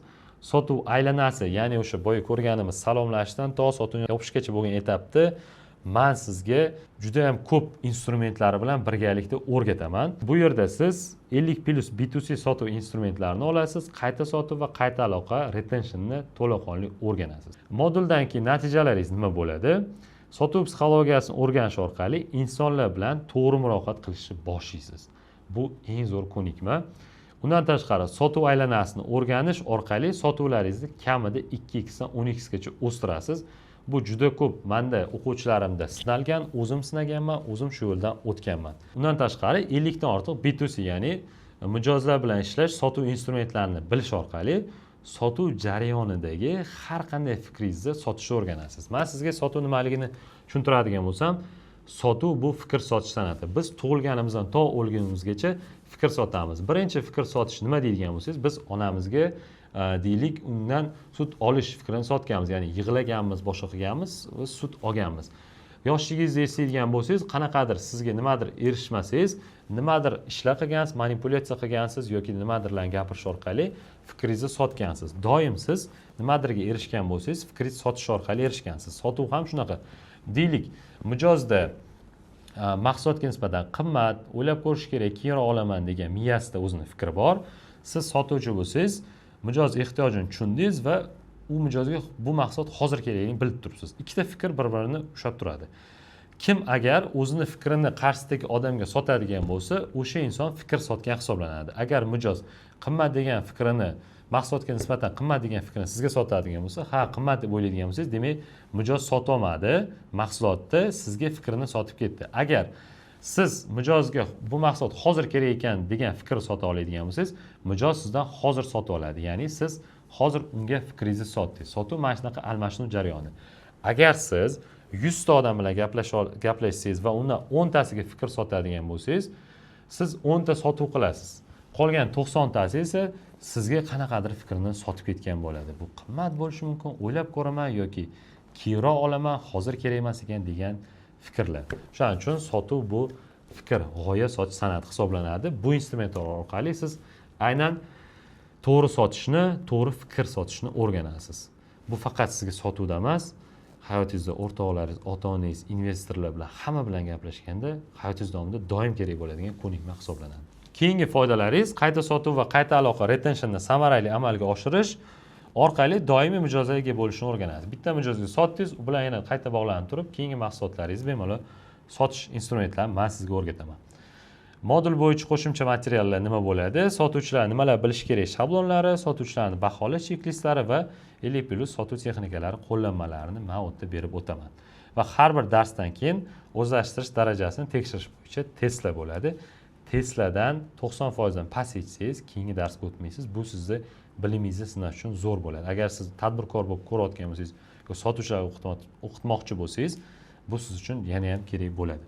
sotuv aylanasi, ya'ni o'sha boya ko'rganimiz salomlashishdan to sotuvni yopishgacha bo'lgan etapni. Man sizga juda yam ko'p instrumentlari bilan birgalikda o'rgataman. Bu yerda siz 50 plyus B2C sotuv instrumentlarini olasiz, qayta sotuv va qayta aloqa, retentionni to'laqonli o'rganasiz. Moduldan keyin natijalaringiz nima bo'ladi? Sotuv psixologiyasini o'rganish orqali insonlar bilan to'g'ri muloqot qilishni boshlaysiz. Bu eng zo'r ko'nikma. Undan tashqari, sotuv aylanasini o'rganish orqali sotuvlaringizni kamida 2 x dan 10 x gacha o'stirasiz. Bu juda ko'p manda o'quvchilarimda sinalgan, o'zim sinaganman, o'zim shu yo'ldan o'tganman. Undan tashqari, 50 dan ortiq B2C, ya'ni mijozlar bilan ishlash sotuv instrumentlarini bilish orqali sotuv jarayonidagi har qanday fikringizni sotishni o'rganasiz. Man sizga sotuv nimaligini tushuntiradigan bo'lsam, sotuv bu fikr sotish san'ati. Biz tug'ilganimizdan to o'lgunimizgacha fikr sotamiz. Birinchi fikr sotish nima deydigan bo'lsangiz, biz onamizga deylik, undan sut olish fikrini sotganmiz, ya'ni yig'laganmiz, boshqa qilganmiz va sut olganmiz. Yoshligingizni eslaydigan bo'lsangiz, qanaqadir sizga nimadir erishmasangiz, nimadir ishlar qilgansiz, manipulyatsiya qilgansiz yoki nimadirlarni gapirish orqali fikringizni sotgansiz. Doim siz nimadirga erishgan bo'lsangiz, fikringizni sotish orqali erishgansiz. Sotuv ham shunaqa. Deylik, mijozda mahsulotga nisbatan qimmat, o'ylab ko'rish kerak, keyinroq olaman degan miyasida o'zini fikri bor. Siz sotuvchi bo'lsangiz, mijoz ehtiyojini tushundingiz va u mijozga bu mahsulot hozir kerakligini bilib turibsiz. Ikkita fikr bir birini ushlab turadi. Kim agar o'zini fikrini qarshisidagi odamga sotadigan bo'lsa, o'sha inson fikr sotgan hisoblanadi. Agar mijoz qimmat degan fikrini, mahsulotga nisbatan qimmat degan fikrini sizga sotadigan bo'lsa, ha, qimmat deb o'ylaydigan bo'lsangiz, demak, mijoz sotolmadi mahsulotni, sizga fikrini sotib ketdi. Agar siz mijozga bu mahsulot hozir kerak ekan degan fikrni sota oladigan bo'lsangiz, mijoz sizdan hozir sotib oladi, ya'ni siz hozir unga fikringizni sotdingiz. Sotuv mana shunaqa almashinuv jarayoni. Agar siz 100 ta odam bilan gaplashsangiz va undan 10 tasiga fikr sotadigan bo'lsangiz, siz 10 ta sotuv qilasiz. Qolgan 90 tasi esa sizga qanaqadir fikrni sotib ketgan bo'ladi. Bu qimmat bo'lishi mumkin, o'ylab ko'raman yoki keyinroq olaman, hozir kerak emas ekan degan fikrlar. Shuning uchun sotuv bu fikr, g'oya sotish san'ati hisoblanadi. Bu instrumentlar orqali siz aynan to'g'ri sotishni, to'g'ri fikr sotishni o'rganasiz. Bu faqat sizga sotuvda emas, hayotingizda o'rtoqlaringiz, ota onangiz, investorlar bilan, hamma bilan gaplashganda hayotingiz davomida doim kerak bo'ladigan ko'nikma hisoblanadi. Keyingi foydalaringiz: qayta sotuv va qayta aloqa, retentionni samarali amalga oshirish orqali doimiy mijozlarga ega bo'lishni o'rganasiz. Bitta mijozga sotdingiz, u bilan yana qayta bog'lanib turib, keyingi mahsulotlaringizni bemalol sotish instrumentlarini man sizga o'rgataman. Modul bo'yicha qo'shimcha materiallar nima bo'ladi? Sotuvchilar nimalar bilishi kerak shablonlari, sotuvchilarni baholash cheklistlari va 50 plyus sotuv texnikalari qo'llanmalarini man u yerda berib o'taman. Va har bir darsdan keyin o'zlashtirish darajasini tekshirish bo'yicha testlar bo'ladi. Testlardan 90 foizdan past yechsangiz, keyingi darsga o'tmaysiz. Bu sizni bilimingizni sinash uchun zo'r bo'ladi. Agar siz tadbirkor bo'lib ko'rayotgan bo'lsangiz yo sotuvchilar o'qitmoqchi bo'lsangiz, bu siz uchun yana ham kerak bo'ladi.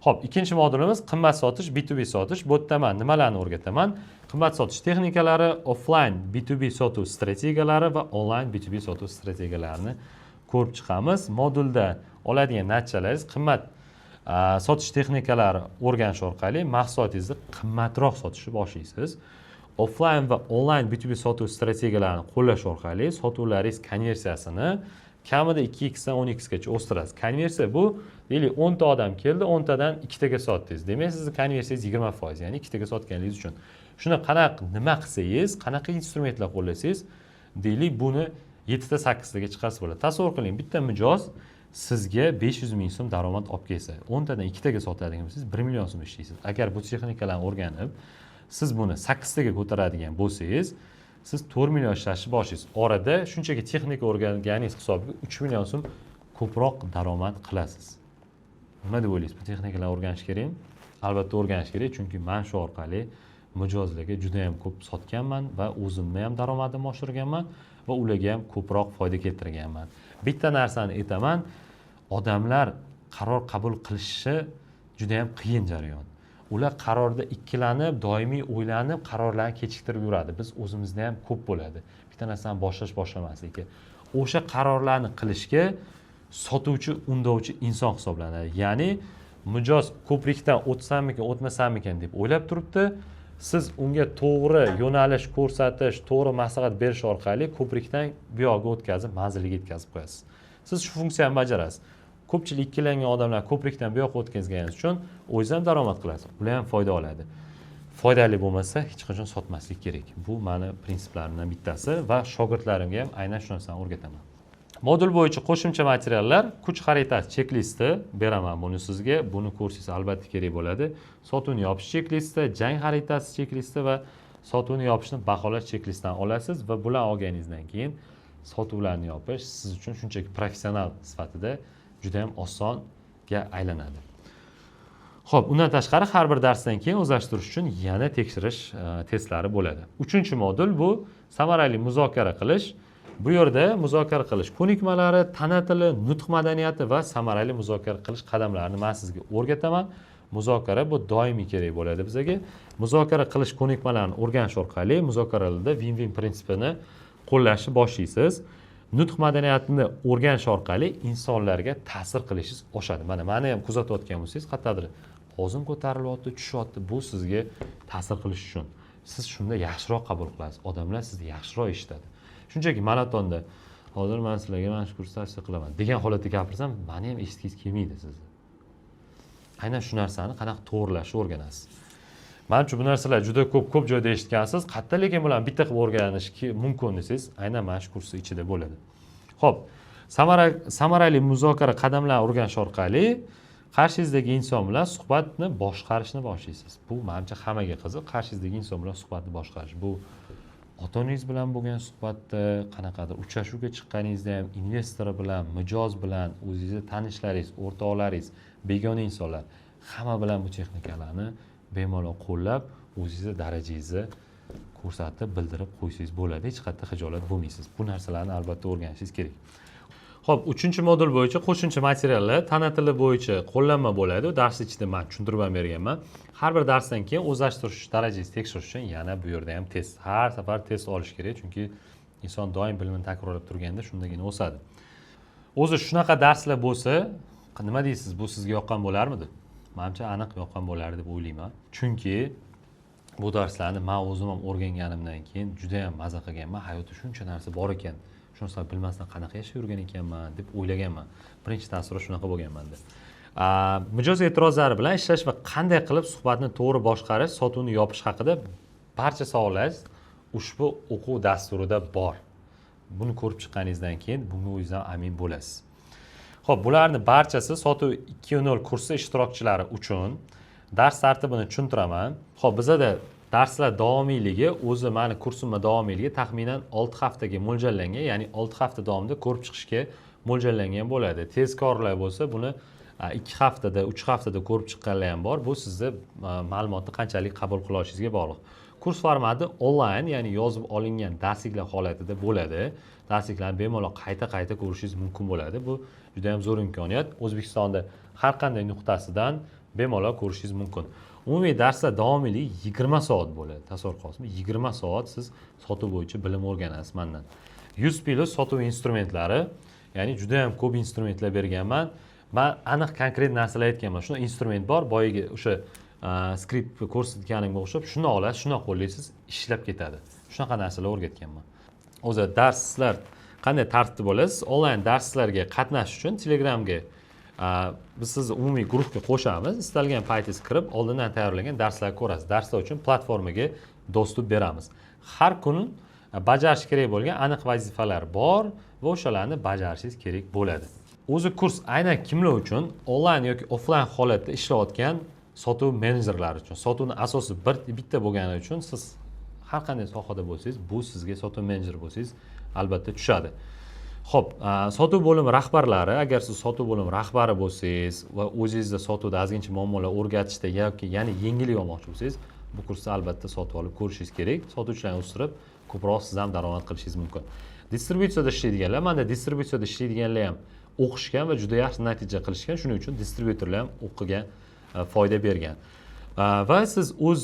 Ho'p, ikkinchi modulimiz qimmat sotish, B2B sotish. Bu yerda man nimalarni o'rgataman? Qimmat sotish texnikalari, offline B2B sotuv strategiyalari va onlayn B2B sotuv strategiyalarini ko'rib chiqamiz. Modulda oladigan natijalaringiz: qimmat sotish texnikalari o'rganish orqali mahsulotingizni qimmatroq sotishni boshlaysiz. Offline va onlayn B2B sotuv strategiyalarini qo'llash orqali sotuvlaringiz konversiyasini kamida 2 x dan 10 x gacha o'stirasiz. Konversiya bu, deylik, 10 ta odam keldi, 10 tadan ikkitaga sotdingiz. Demak, sizni konversiyangiz 20%, ya'ni ikkitaga sotganingiz uchun. Shuni qanaqa, nima qilsangiz, qanaqa instrumentlar qo'llasangiz, deylik, buni yettita, sakkiztaga chiqarsa bo'ladi. Tasavvur qiling, bitta mijoz sizga 500 000 so'm daromad olib kelsa, 10 tadan ikkitaga sotadigan bo'lsangiz, 1 million so'm ishlaysiz. Agar bu texnikalarni o'rganib, siz buni sakkiztaga ko'taradigan bo'lsangiz, siz 4 million ishlashni boshlaysiz. Orada shunchaki texnika o'rganganingiz hisobiga 3 million so'm ko'proq daromad qilasiz. Nima deb o'ylaysiz, bu texnikalarni o'rganish kerakmi? Albatta o'rganish kerak, chunki man shu orqali mijozlarga juda yam ko'p sotganman va o'zimni ham daromadimni oshirganman va ularga ham ko'proq foyda keltirganman. Bitta narsani aytaman, odamlar qaror qabul qilishi juda yam qiyin jarayon. Ular qarorda ikkilanib, doimiy o'ylanib, qarorlarni kechiktirib yuradi. Biz o'zimizda ham ko'p bo'ladi bitta narsani boshlash, boshlamasligi. O'sha qarorlarni qilishga sotuvchi undovchi inson hisoblanadi. Ya'ni mijoz ko'prikdan o'tsammikin, o'tmasammikin deb o'ylab turibdi, siz unga to'g'ri yo'nalish ko'rsatish, to'g'ri maslahat berish orqali ko'prikdan bu yoqqa o'tkazib, manziliga yetkazib qo'yasiz. Siz shu funksiyani bajarasiz. Ko'pchilik ikkilangan odamlar ko'prikdan bu yoqqa o'tkazganingiz uchun o'zingiz ham daromad qilasiz, ular ham foyda oladi. Foydali bo'lmasa, hech qachon sotmaslik kerak. Bu mani prinsiplarimdan bittasi va shogirdlarimga ham aynan shu narsani o'rgataman. Modul bo'yicha qo'shimcha materiallar: kuch xaritasi cheklisti beraman buni sizga, buni ko'rsangiz albatta kerak bo'ladi. Sotuvni yopish cheklisti, jang xaritasi cheklisti va sotuvni yopishni baholash cheklistidan olasiz va bularni olganingizdan keyin sotuvlarni yopish siz uchun shunchaki professional sifatida juda ham osonga aylanadi. Ho'p, undan tashqari har bir darsdan keyin o'zlashtirish uchun yana tekshirish testlari bo'ladi. Uchinchi modul bu samarali muzokara qilish. Bu yerda muzokara qilish ko'nikmalari, tana tili, nutq madaniyati va samarali muzokara qilish qadamlarini man sizga o'rgataman. Muzokara bu doimiy kerak bo'ladi bizga. Muzokara qilish ko'nikmalarini o'rganish orqali muzokaralarda win win prinsipini qo'llashni boshlaysiz. Nutq madaniyatini o'rganish orqali insonlarga ta'sir qilishingiz oshadi. Mana mani ham kuzatayotgan bo'lsangiz, qayerdadir ovozim ko'tarilyapti, tushyapti, bu sizga ta'sir qilish uchun. Siz shunda yaxshiroq qabul qilasiz, odamlar sizni yaxshiroq eshitadi. Shunchaki monotonda "Hozir man sizlarga mana shu kursni tavsiya qilaman" degan holatda gapirsam, mani ham eshitgingiz kelmaydi sizni. Aynan shu narsani qanaqa to'g'irlashni o'rganasiz. Manimcha, bu narsalar juda ko'p ko'p joyda eshitgansiz. Qayerda lekin bularni bitta qilib o'rganish mumkin desangiz, aynan mana shu kursni ichida bo'ladi. Ho'p, samarali muzokara qadamlarini o'rganish orqali qarshingizdagi inson bilan suhbatni boshqarishni boshlaysiz. Bu, manimcha, hammaga qiziq, qarshingizdagi inson bilan suhbatni boshqarish. Bu ota onangiz bilan bo'lgan suhbatda, qanaqadir uchrashuvga chiqqaningizda ham, investor bilan, mijoz bilan, o'zingizni tanishlaringiz, o'rtoqlaringiz, begona insonlar, hamma bilan bu texnikalarni bemalol qo'llab, o'zingizni darajangizni ko'rsatib, bildirib qo'ysangiz bo'ladi. Hech qayerda xijolat bo'lmaysiz. Bu narsalarni albatta o'rganishingiz kerak. Ho'p, uchinchi modul bo'yicha qo'shimcha materiallar: tana tili bo'yicha qo'llanma bo'ladi. Dars ichida man tushuntirib ham berganman. Har bir darsdan keyin o'zlashtirish darajangizni tekshirish uchun yana bu yerda ham test. Har safar test olish kerak, chunki inson doim bilimini takrorlab turganda shundagina o'sadi. O'zi shunaqa darslar bo'lsa, nima deysiz, bu sizga yoqqan bo'larmidi? Manimcha, aniq yoqqan bo'lardi deb o'ylayman, chunki bu darslarni man o'zim ham o'rganganimdan keyin juda yam maza qilganman. Hayotda shuncha narsa bor ekan, shu narsani bilmasdan qanaqa yashab yurgan ekanman deb o'ylaganman. Birinchi taassurot shunaqa bo'lgan manda. Mijoz e'tirozlari bilan ishlash va qanday qilib suhbatni to'g'ri boshqarish, sotuvni yopish haqida barcha savollar ushbu o'quv dasturida bor. Buni ko'rib chiqqaningizdan keyin bunga o'zingiz ham amin bo'lasiz. Ho'p, bularni barchasi Sotuv 2.0 kursi ishtirokchilari uchun. Dars tartibini tushuntiraman. Ho'p, bizada darslar davomiyligi, o'zi mani kursimni davomiyligi taxminan 6 haftaga mo'ljallangan, ya'ni 6 hafta davomida ko'rib chiqishga mo'ljallangan bo'ladi. Tezkorlar bo'lsa, buni 2 haftada, 3 haftada ko'rib chiqqanlar ham bor. Bu sizni ma'lumotni qanchalik qabul qila olishingizga bog'liq. Kurs formati onlayn, ya'ni yozib olingan darsliklar holatida bo'ladi. Darsliklarni bemalol qayta qayta ko'rishingiz mumkin bo'ladi. Bu juda ham zo'r imkoniyat. O'zbekistonda har qanday nuqtasidan bemalol ko'rishingiz mumkin. Umumiy darslar davomiyligi 20 soat bo'ladi. Tasavvur qilasizmi, 20 soat siz sotuv bo'yicha bilim o'rganasiz mandan. 100 plyus sotuv instrumentlari, ya'ni juda yam ko'p instrumentlar berganman man. Aniq, konkret narsalar aytganman. Shunda instrument bor, boyagi o'sha skript ko'rsatganimga o'xshab, shuni olasiz, shuni qo'llaysiz, ishlab ketadi. Shunaqa narsalar o'rgatganman. O'zi darslar qanday tartibda bo'ladi? Siz onlayn darslarga qatnashish uchun Telegramga biz sizni umumiy guruhga qo'shamiz. Istalgan paytingiz kirib, oldindan tayyorlangan darslarni ko'rasiz. Darslar uchun platformaga доступ beramiz. Har kuni bajarish kerak bo'lgan aniq vazifalar bor va o'shalarni bajarishingiz kerak bo'ladi. O'zi kurs aynan kimlar uchun? Onlayn yoki offlayn holatda ishlayotgan sotuv menejerlari uchun. Sotuvni asosi bir bitta bo'lgani uchun siz har qanday sohada bo'lsangiz, bu sizga, sotuv menejeri bo'lsangiz, albatta tushadi. Ho'p, sotuv bo'limi rahbarlari, agar siz sotuv bo'limi rahbari bo'lsangiz va o'zingizda sotuvda ozgincha muammolar o'rgatishda yoki yana yengillik olmoqchi bo'lsangiz, bu kursni albatta sotib olib ko'rishingiz kerak. Sotuvchilarni o'stirib, ko'proq siz ham daromad qilishingiz mumkin. Distributsiyada ishlaydiganlar, mana distributsiyada ishlaydiganlar ham o'qishgan va juda yaxshi natija qilishgan. Shuning uchun distribyutorlar ham o'qigan, foyda bergan. Va siz o'z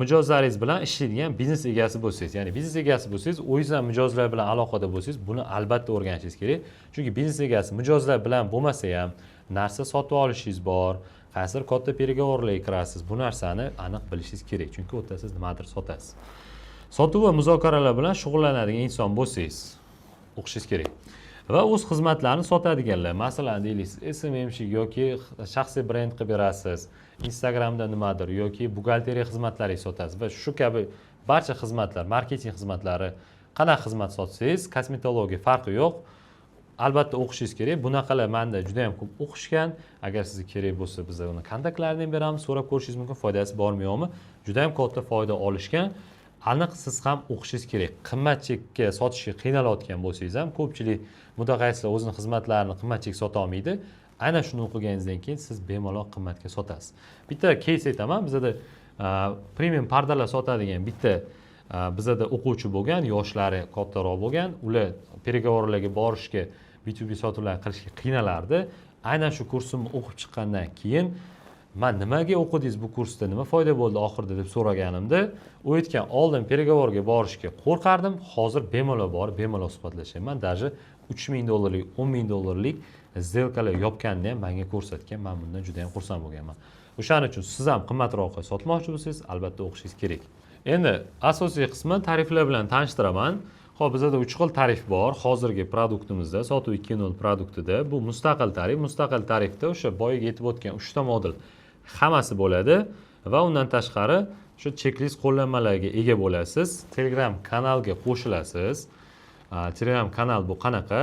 mijozlaringiz bilan ishlaydigan biznes egasi bo'lsangiz, ya'ni biznes egasi bo'lsangiz, o'zingiz ham mijozlar bilan aloqada bo'lsangiz, buni albatta o'rganishingiz kerak, chunki biznes egasi mijozlar bilan bo'lmasa ham, narsa sotib olishingiz bor, qaysidir katta переговор larga kirasiz. Bu narsani aniq bilishingiz kerak, chunki u yerda siz nimadir sotasiz. Sotuv va muzokaralar bilan shug'ullanadigan inson bo'lsangiz, o'qishingiz kerak. Va o'z xizmatlarini sotadiganlar, masalan, deylik, siz SMMщик yoki shaxsiy brend qilib berasiz, Instagramda nimadir yoki buxgalteriya xizmatlaringizni sotasiz va shu kabi barcha xizmatlar, marketing xizmatlari, qanaqa xizmat sotsangiz, kosmetologiya, farqi yo'q, albatta o'qishingiz kerak. Bunaqalar manda juda yam ko'p o'qishgan. Agar sizga kerak bo'lsa, biz uni kontaktlarini ham beramiz, so'rab ko'rishingiz mumkin, foydasi bormi, yo'qmi. Juda yam katta foyda olishgan. Aniq siz ham o'qishingiz kerak. Qimmat chekka sotishga qiynalayotgan bo'lsangiz ham, ko'pchilik mutaxassislar o'zini xizmatlarini qimmat chek sota olmaydi. Aynan shuni o'qiganingizdan keyin siz bemalol qimmatga sotasiz. Bitta keys aytaman. Bizada premium pardalar sotadigan bitta bizada o'quvchi bo'lgan, yoshlari kattaroq bo'lgan. Ular переговор larga borishga, B2B sotuvlarni qilishga qiynalardi. Aynan shu kursimni o'qib chiqqandan keyin, man "Nimaga o'qidingiz bu kursda, nima foyda bo'ldi oxirida?" deb so'raganimda, u aytgan: "Oldin переговор ga borishga qo'rqardim, hozir bemalol borib, bemalol suhbatlashyapman". Даже 3000 dollarlik, 10 000 dollarlik сделка lar yopganini ham manga ko'rsatgan. Man bundan juda yam xursand bo'lganman. O'shaning uchun siz ham qimmatroqqa sotmoqchi bo'lsangiz, albatta o'qishingiz kerak. Endi asosiy qismi, tariflar bilan tanishtiraman. Ho'p, bizada uch xil tarif bor hozirgi продукт imizda, Sotuv 2.0 продукт ida. Bu mustaqil tarif. Mustaqil tarifda o'sha boyagi aytib o'tgan uchta modul hammasi bo'ladi va undan tashqari shu checklist qo'llanmalarga ega bo'lasiz, Telegram kanalga qo'shilasiz. Telegram kanal bu qanaqa?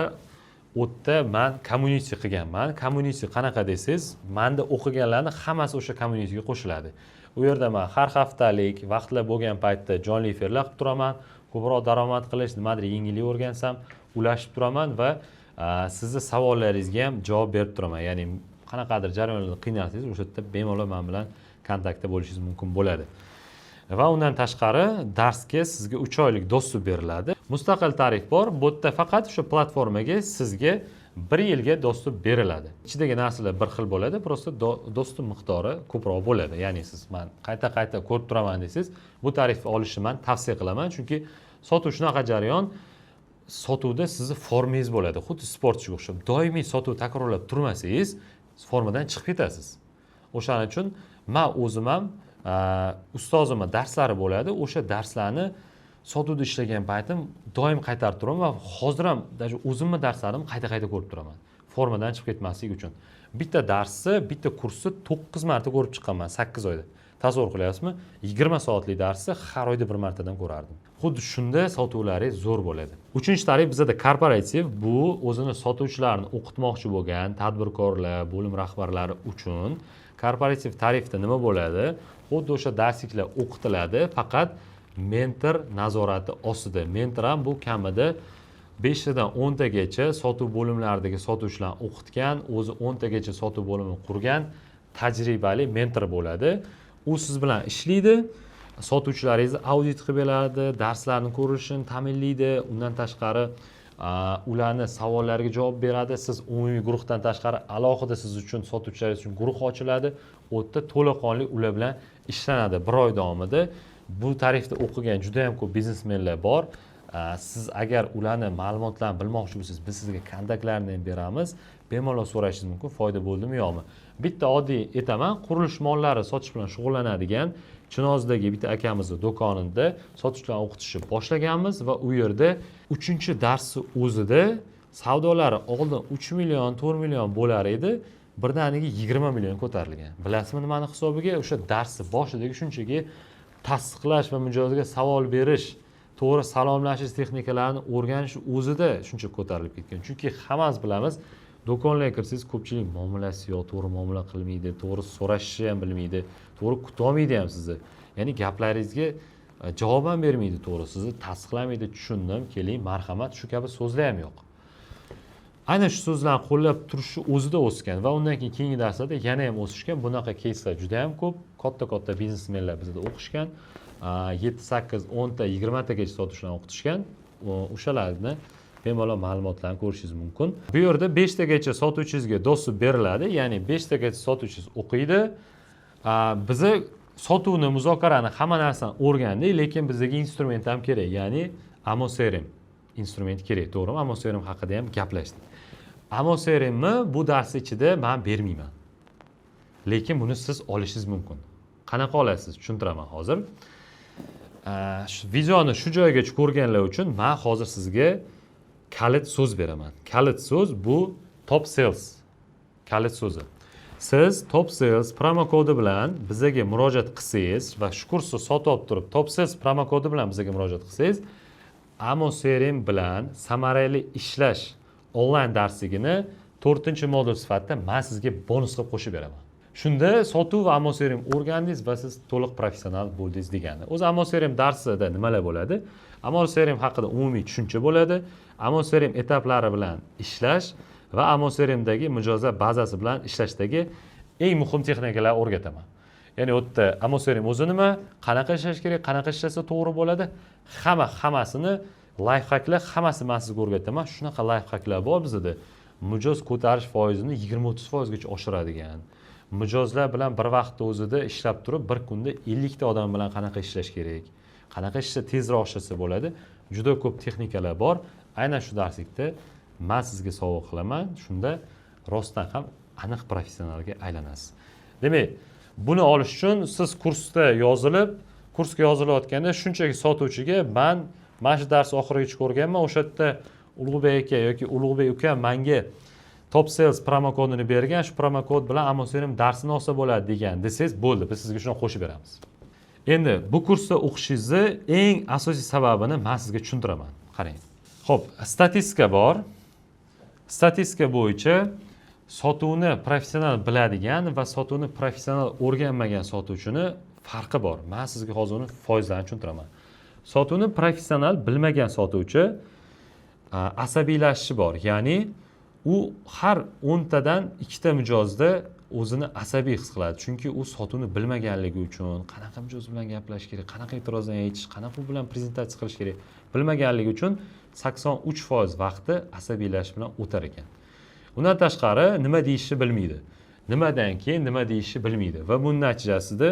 U yerda man community qilganman. Community qanaqa desangiz, manda o'qiganlarni hammasi o'sha communityga qo'shiladi. U yerda man har haftalik vaqtlar bo'lgan paytda jonli efirlar qilib turaman, ko'proq daromad qilish, nimadir yengillik o'rgansam, ulashib turaman va sizni savollaringizga ham javob berib turaman. Ya'ni qanaqadir jarayonlarda qiynalsangiz, o'sha yerda bemalol man bilan kontaktda bo'lishingiz mumkin bo'ladi. Va undan tashqari darsga sizga 3 oylik доступ beriladi. Mustaqil tarif bor. Bu yerda faqat o'sha platformaga sizga bir yilga доступ beriladi. Ichidagi narsalar bir xil bo'ladi, просто доступ miqdori ko'proq bo'ladi. Ya'ni siz "Man qayta qayta ko'rib turaman" desangiz, bu tarifni olishni man tavsiya qilaman, chunki sotuv shunaqa jarayon, sotuvda sizni formangiz bo'ladi. Xuddi sportchiga o'xshab, doimiy sotuv takrorlab turmasangiz, formadan chiqib ketasiz. O'shaning uchun man o'zim ham ustozimni darslari bo'ladi, o'sha darslarni sotuvda ishlagan paytim doim qaytarib turaman va hozir ham даже o'zimni darslarimni qayta qayta ko'rib turaman, formadan chiqib ketmaslik uchun. Bitta darsni, bitta kursni 9 marta ko'rib chiqqanman 8 oyda. Tasavvur qilyapsizmi? 20 soatlik darsni har oyda bir martadan ko'rardim. Xuddi shunda sotuvlaringiz zo'r bo'ladi. Uchinchi tarif bizada korporativ. Bu o'zini sotuvchilarini o'qitmoqchi bo'lgan tadbirkorlar, bo'lim rahbarlari uchun. Korporativ tarifda nima bo'ladi? Xuddi o'sha darsliklar o'qitiladi, faqat mentor nazorati ostida. Mentor ham bu kamida 5 tadan 10 tagacha sotuv bo'limlaridagi sotuvchilarni o'qitgan, o'zi 10 tagacha sotuv bo'limini qurgan tajribali mentor bo'ladi. U siz bilan ishlaydi, sotuvchilaringizni audit qilib beradi, darslarni ko'rishini ta'minlaydi. Undan tashqari ularni savollariga javob beradi. Siz umumiy guruhdan tashqari alohida siz uchun, sotuvchilaringiz uchun guruh ochiladi. U yerda to'laqonli ular bilan ishlanadi bir oy davomida. Bu tarifda o'qigan juda yam ko'p biznesmenlar bor. Siz agar ularni ma'lumotlarini bilmoqchi bo'lsangiz, biz sizga kontaktlarini ham beramiz, bemalol so'rashingiz mumkin, foyda bo'ldimi, yo'qmi. Bitta oddiy aytaman: qurilish mollari sotish bilan shug'ullanadigan Chinozdagi bitta akamizni do'konida sotuvchilarni o'qitishni boshlaganmiz va u yerda uchinchi darsni o'zida savdolari oldin 3 million, 4 million bo'lar edi, birdaniga 20 million ko'tarilgan. Bilasizmi nimani hisobiga? O'sha darsni boshidagi shunchaki tasdiqlash va mijozga savol berish, to'g'ri salomlashish texnikalarini o'rganish o'zida shuncha ko'tarilib ketgan. Chunki hammamiz bilamiz, do'konlarga kirsangiz, ko'pchilik muomalasi yo'q, to'g'ri muomala qilmaydi, to'g'ri so'rashishni ham bilmaydi, to'g'ri kutolmaydi ham sizni. Ya'ni gaplaringizga javob ham bermaydi to'g'ri, sizni tasdiqlamaydi, "Tushundim, keling, marhamat", shu kabi so'zlar ham yo'q. Aynan shu so'zlarni qo'llab turishi o'zida o'sgan va undan keyin keyingi darslarda yana ham o'sishgan. Bunaqa keyslar juda yam ko'p. Katta katta biznesmenlar bizda o'qishgan, 7, 8, 10 ta, 20 tagacha sotuvchilarni o'qitishgan. O'shalarni bemalol ma'lumotlarni ko'rishingiz mumkin. Bu yerda 5 tagacha sotuvchingizga доступ beriladi, ya'ni 5 tagacha sotuvchingiz o'qiydi. Biza sotuvni, muzokarani, hamma narsani o'rgandik, lekin bizga instrument ham kerak, ya'ni Amo CRM instrument kerak, to'g'rimi? Amo CRM haqida ham gaplashdik. Amo CRMni bu dars ichida man bermayman, lekin buni siz olishingiz mumkin. Qanaqa olasiz, tushuntiraman hozir. Shu videoni shu joygacha ko'rganlar uchun man hozir sizga Kalit so'z beraman. Kalit so'z bu Top Sales kalit so'zi. Siz Top Sales promokodi bilan bizaga murojaat qilsangiz va shu kursni sotib olib turib, Top Sales promokodi bilan bizaga murojaat qilsangiz, Amo CRM bilan samarali ishlash onlayn darsligini to'rtinchi modul sifatida man sizga bonus qilib qo'shib beraman. Shunda sotuv va Amo CRM o'rgandingiz va siz to'liq professional bo'ldingiz degani. O'zi Amo CRM darsida nimalar bo'ladi? Amo CRM haqida umumiy tushuncha bo'ladi, Amo CRM etaplari bilan ishlash va Amo CRMdagi mijozlar bazasi bilan ishlashdagi eng muhim texnikalarni o'rgataman. Ya'ni u yerda Amo CRM o'zi nima, qanaqa ishlash kerak, qanaqa ishlasa to'g'ri bo'ladi, hammasini, лайфхак lar, hammasini man sizga o'rgataman. Shunaqa лайфхак lar bor bizada, mijoz ko'tarish foizini 20-30 foizgacha oshiradigan, mijozlar bilan bir vaqtda o'zida ishlab turib, bir kunda 50 ta odam bilan qanaqa ishlash kerak, qanaqa ishda tezroq ishlasa bo'ladi, juda ko'p texnikalar bor. Aynan shu darslikda man sizga sovg'a qilaman. Shunda rostdan ham aniq professionalga aylanasiz. Demak, buni olish uchun siz kursda yozilib, kursga yozilayotganda shunchaki sotuvchiga: "Man mana shu darsni oxirigacha ko'rganman, o'sha yerda Ulug'bek aka yoki Ulug'bek uka manga Top Sales promokodini bergan, shu promokod bilan Amo CRM darsini olsa bo'ladi" degan, desangiz bo'ldi, biz sizga shuni qo'shib beramiz. Endi bu kursda o'qishingizni eng asosiy sababini man sizga tushuntiraman. Qarang, ho'p, statistika bor. Statistika bo'yicha sotuvni professional biladigan va sotuvni professional o'rganmagan sotuvchini farqi bor. Man sizga hozir uni foizlarini tushuntiraman. Sotuvni professional bilmagan sotuvchi asabiylashishi bor, ya'ni u har 10 tadan ikkita mijozda o'zini asabiy his qiladi, chunki u sotuvni bilmaganligi uchun qanaqa mijoz bilan gaplashish kerak, qanaqa e'tirozlarni aytish, qanaqa u bilan prezentatsiya qilish kerak bilmaganligi uchun 83% vaqti asabiylashish bilan o'tar ekan. Undan tashqari, nima deyishni bilmaydi, nimadan keyin nima deyishni bilmaydi va buni natijasida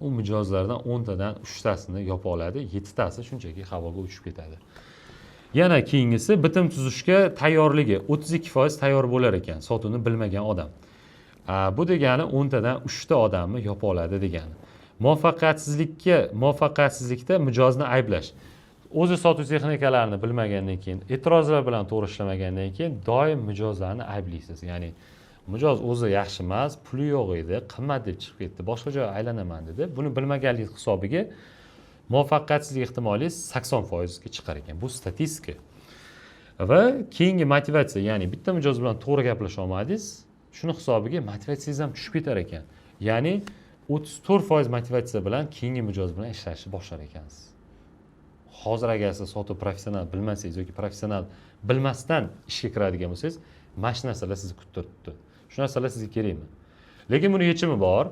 u mijozlardan 10 tadan uchtasini yopa oladi, yettitasi shunchaki havoga uchib ketadi. Yana keyingisi, bitim tuzishga tayyorligi 32% tayyor bo'lar ekan sotuvni bilmagan odam. Bu degani 10 tadan uchta odamni yopa oladi degani. Muvaffaqiyatsizlikda mijozni ayblash. O'zi sotuv texnikalarini bilmagandan keyin, e'tirozlar bilan to'g'ri ishlamagandan keyin doim mijozlarni ayblaysiz. Ya'ni mijoz o'zi yaxshi emas, puli yo'q edi, qimmat deb chiqib ketdi, boshqa joyga aylanaman dedi. Buni bilmaganlik hisobiga muvaffaqiyatsizlik ehtimoli 80 foizga chiqar ekan. Bu statistika. Va keyingi motivatsiya, ya'ni bitta mijoz bilan to'g'ri gaplasha olmadingiz, shuni hisobiga motivatsiyangiz ham tushib ketar ekan. Ya'ni 34% motivatsiya bilan keyingi mijoz bilan ishlashni boshlar ekansiz. Hozir agar siz sotuv professional bilmasangiz yoki professional bilmasdan ishga kiradigan bo'lsangiz, mana shu narsalar sizni kutib turibdi. Shu narsalar sizga kerakmi? Lekin buni yechimi bor.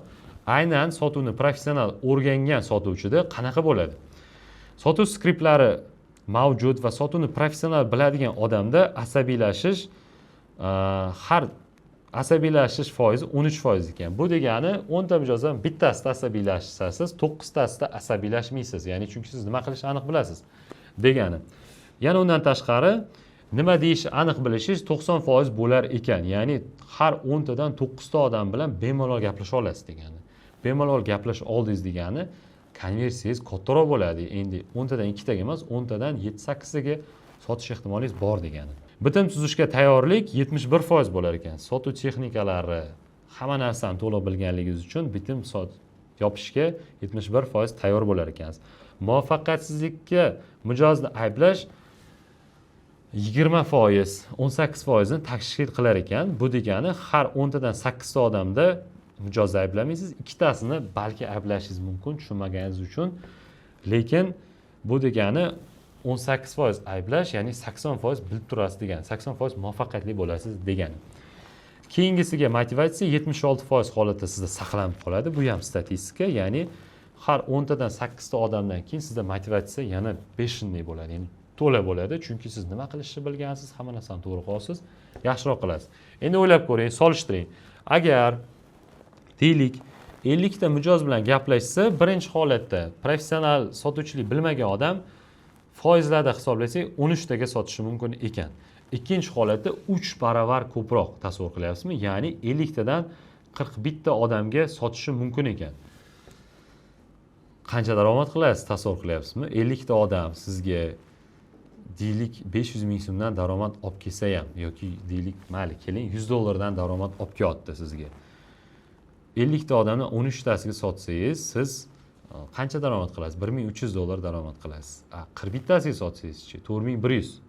Aynan sotuvni professional o'rgangan sotuvchida qanaqa bo'ladi? Sotuv skriptlari mavjud va sotuvni professional biladigan odamda asabiylashish har asabiylashish foizi 13% ekan. Bu degani 10 ta mijozdan bittasida asabiylashasiz, to'qqiztasida asabiylashmaysiz. Ya'ni chunki siz nima qilishni aniq bilasiz degani. Yana undan tashqari, nima deyishni aniq bilishingiz 90% bo'lar ekan. Ya'ni har 10 tadan to'qqizta odam bilan bemalol gaplasha olasiz degani. Bemalol gaplasha oldingiz degani konversiyangiz kattaroq bo'ladi. Endi 10 tadan ikkitaga emas, 10 tadan yetti sakkiztaga sotish ehtimolingiz bor degani. Bitim tuzishga tayyorlik 71% bo'lar ekan. Sotuv texnikalari, hamma narsani to'liq bilganligingiz uchun bitim yopishga 71% tayyor bo'lar ekansiz. Muvaffaqiyatsizlikka mijozni ayblash 20%, 18 foizni tashkil qilar ekan. Bu degani har 10 tadan sakkizta odamda mijozni ayblamaysiz, ikkitasini balki ayblashingiz mumkin tushunmaganingiz uchun. Lekin bu degani 18% ayblash, ya'ni 80% bilib turasiz degani, 80% muvaffaqiyatli bo'lasiz degani. Keyingisiga motivatsiya 76% holatda sizda saqlanib qoladi. Bu ham statistika. Ya'ni har 10 tadan sakkizta odamdan keyin sizda motivatsiya yana бешеный bo'ladi, ya'ni to'la bo'ladi, chunki siz nima qilishni bilgansiz, hamma narsani to'g'ri qilyapsiz, yaxshiroq qilasiz. Endi o'ylab ko'ring, solishtiring. Agar, deylik, 50 ta mijoz bilan gaplashsa, birinchi holatda professional sotuvchilik bilmagan odam foizlarda hisoblasak 13 taga sotishi mumkin ekan. Ikkinchi holatda 3 baravar ko'proq, tasavvur qilyapsizmi? Ya'ni 50 tadan 41 ta odamga sotishi mumkin ekan. Qancha daromad qilasiz, tasavvur qilyapsizmi? 50 ta odam sizga Deylik, 500 ming so'mdan daromad olib kelsa ham yoki deylik, mayli, keling, 100 dollardan daromad olib kelyapti sizga. 50 ta odamdan 13 tasiga sotsangiz, siz qancha daromad qilasiz? 1300 dollar daromad qilasiz. 41 tasiga sotsangizchi, 4100.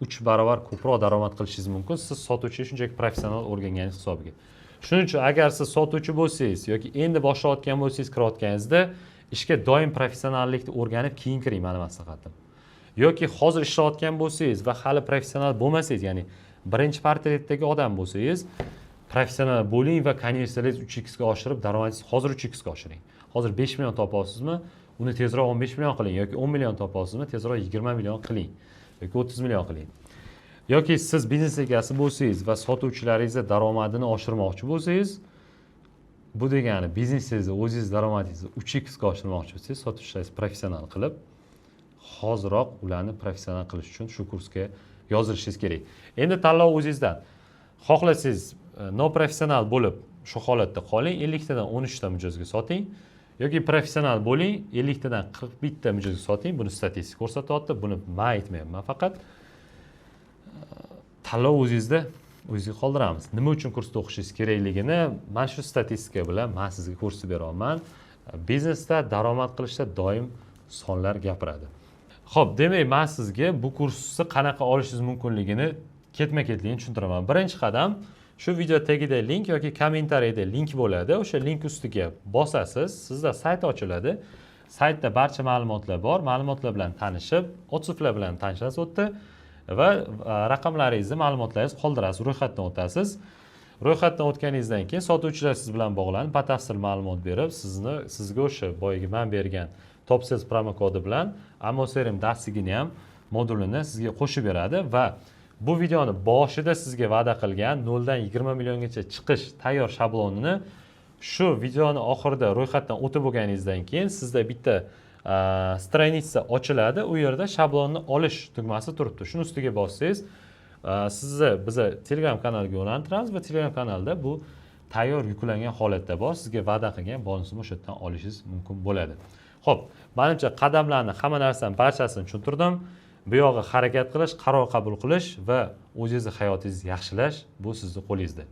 3 barobar ko'proq daromad qilishingiz mumkin siz sotuvchi shunchaki professional o'rganganingiz hisobiga. Shuning uchun agar siz sotuvchi bo'lsangiz yoki endi boshlayotgan bo'lsangiz, kirayotganingizda ishga doim professionallikni o'rganib keyin kiring, mani maslahatim. Yoki hozir ishlayotgan bo'lsangiz va hali professional bo'lmasangiz, ya'ni birinchi portretdagi odam bo'lsangiz, professional bo'ling va konversiyalingizni 3x ga oshirib, daromadingizni hozir 3x ga oshiring. Hozir 5 million topyapsizmi, uni tezroq 15 million qiling yoki 10 million topyapsizmi, tezroq 20 million qiling yoki 30 million qiling. Yoki siz biznes egasi bo'lsangiz va sotuvchilaringizni daromadini oshirmoqchi bo'lsangiz, bu degani biznesingizni, o'zingiz daromadingizni 3x ga oshirmoqchi bo'lsangiz, sotuvchilaringizni professional qilib, hoziroq ularni professional qilish uchun shu kursga yozilishingiz kerak. Endi tanlov o'zingizdan. Xohlasangiz, noprofessional bo'lib shu holatda qoling, 50 tadan 13 ta mijozga soting yoki professional bo'ling, 50 tadan 41 ta mijozga soting. Buni statistika ko'rsatyapti, buni man aytmayapman faqat. Tanlov o'zingizda, o'zingizga qoldiramiz. Nima uchun kursda o'qishingiz kerakligini mana shu statistika bilan man sizga ko'rsatib beryapman. Biznesda daromad qilishda doim sonlar gapiradi. Ho'p, demak, man sizga bu kursni qanaqa olishingiz mumkinligini ketma ketligini tushuntiraman. Birinchi qadam, shu video tagida link yoki kommentariyada link bo'ladi. O'sha link ustiga bosasiz, sizda sayt ochiladi. Saytda barcha ma'lumotlar bor. Ma'lumotlar bilan tanishib, отзыв lar bilan tanishasiz u yerda va raqamlaringizni, ma'lumotlaringizni qoldirasiz, ro'yxatdan o'tasiz. Ro'yxatdan o'tganingizdan keyin sotuvchilar siz bilan bog'lanib, batafsil ma'lumot berib, sizga o'sha boyagi man bergan Top Sales promokodi bilan Amo CRM darsligini ham, modulini sizga qo'shib beradi va bu videoni boshida sizga va'da qilgan 0 dan 20 milliongacha chiqish tayyor shablonini shu videoni oxirida ro'yxatdan o'tib bo'lganingizdan keyin sizda bitta страница ochiladi. U yerda shablonni olish tugmasi turibdi. Shuni ustiga bossangiz, sizni biza Telegram kanaliga yo'naltiramiz va Telegram kanalda bu tayyor yuklangan holatda bor. Sizga va'da qilgan bonusni o'sha yerdan olishingiz mumkin bo'ladi. Ho'p, manimcha, qadamlarni, hamma narsani, barchasini tushuntirdim. Bu yog'i harakat qilish, qaror qabul qilish va o'zingizni hayotingizni yaxshilash, bu sizni qo'lingizda.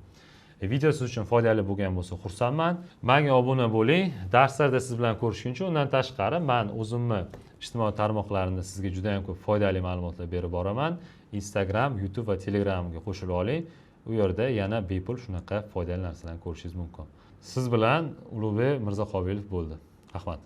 Video siz uchun foydali bo'lgan bo'lsa, xursandman. Manga obuna bo'ling. Darslarda siz bilan ko'rishguncha. Undan tashqari, man o'zimni ijtimoiy tarmoqlarimda sizga juda yam ko'p foydali ma'lumotlar berib boraman. Instagram, YouTube va Telegramga qo'shilib oling. U yerda yana bepul shunaqa foydali narsalarni ko'rishingiz mumkin. Siz bilan Ulug'bek Mirzoqobilov bo'ldi. Rahmat.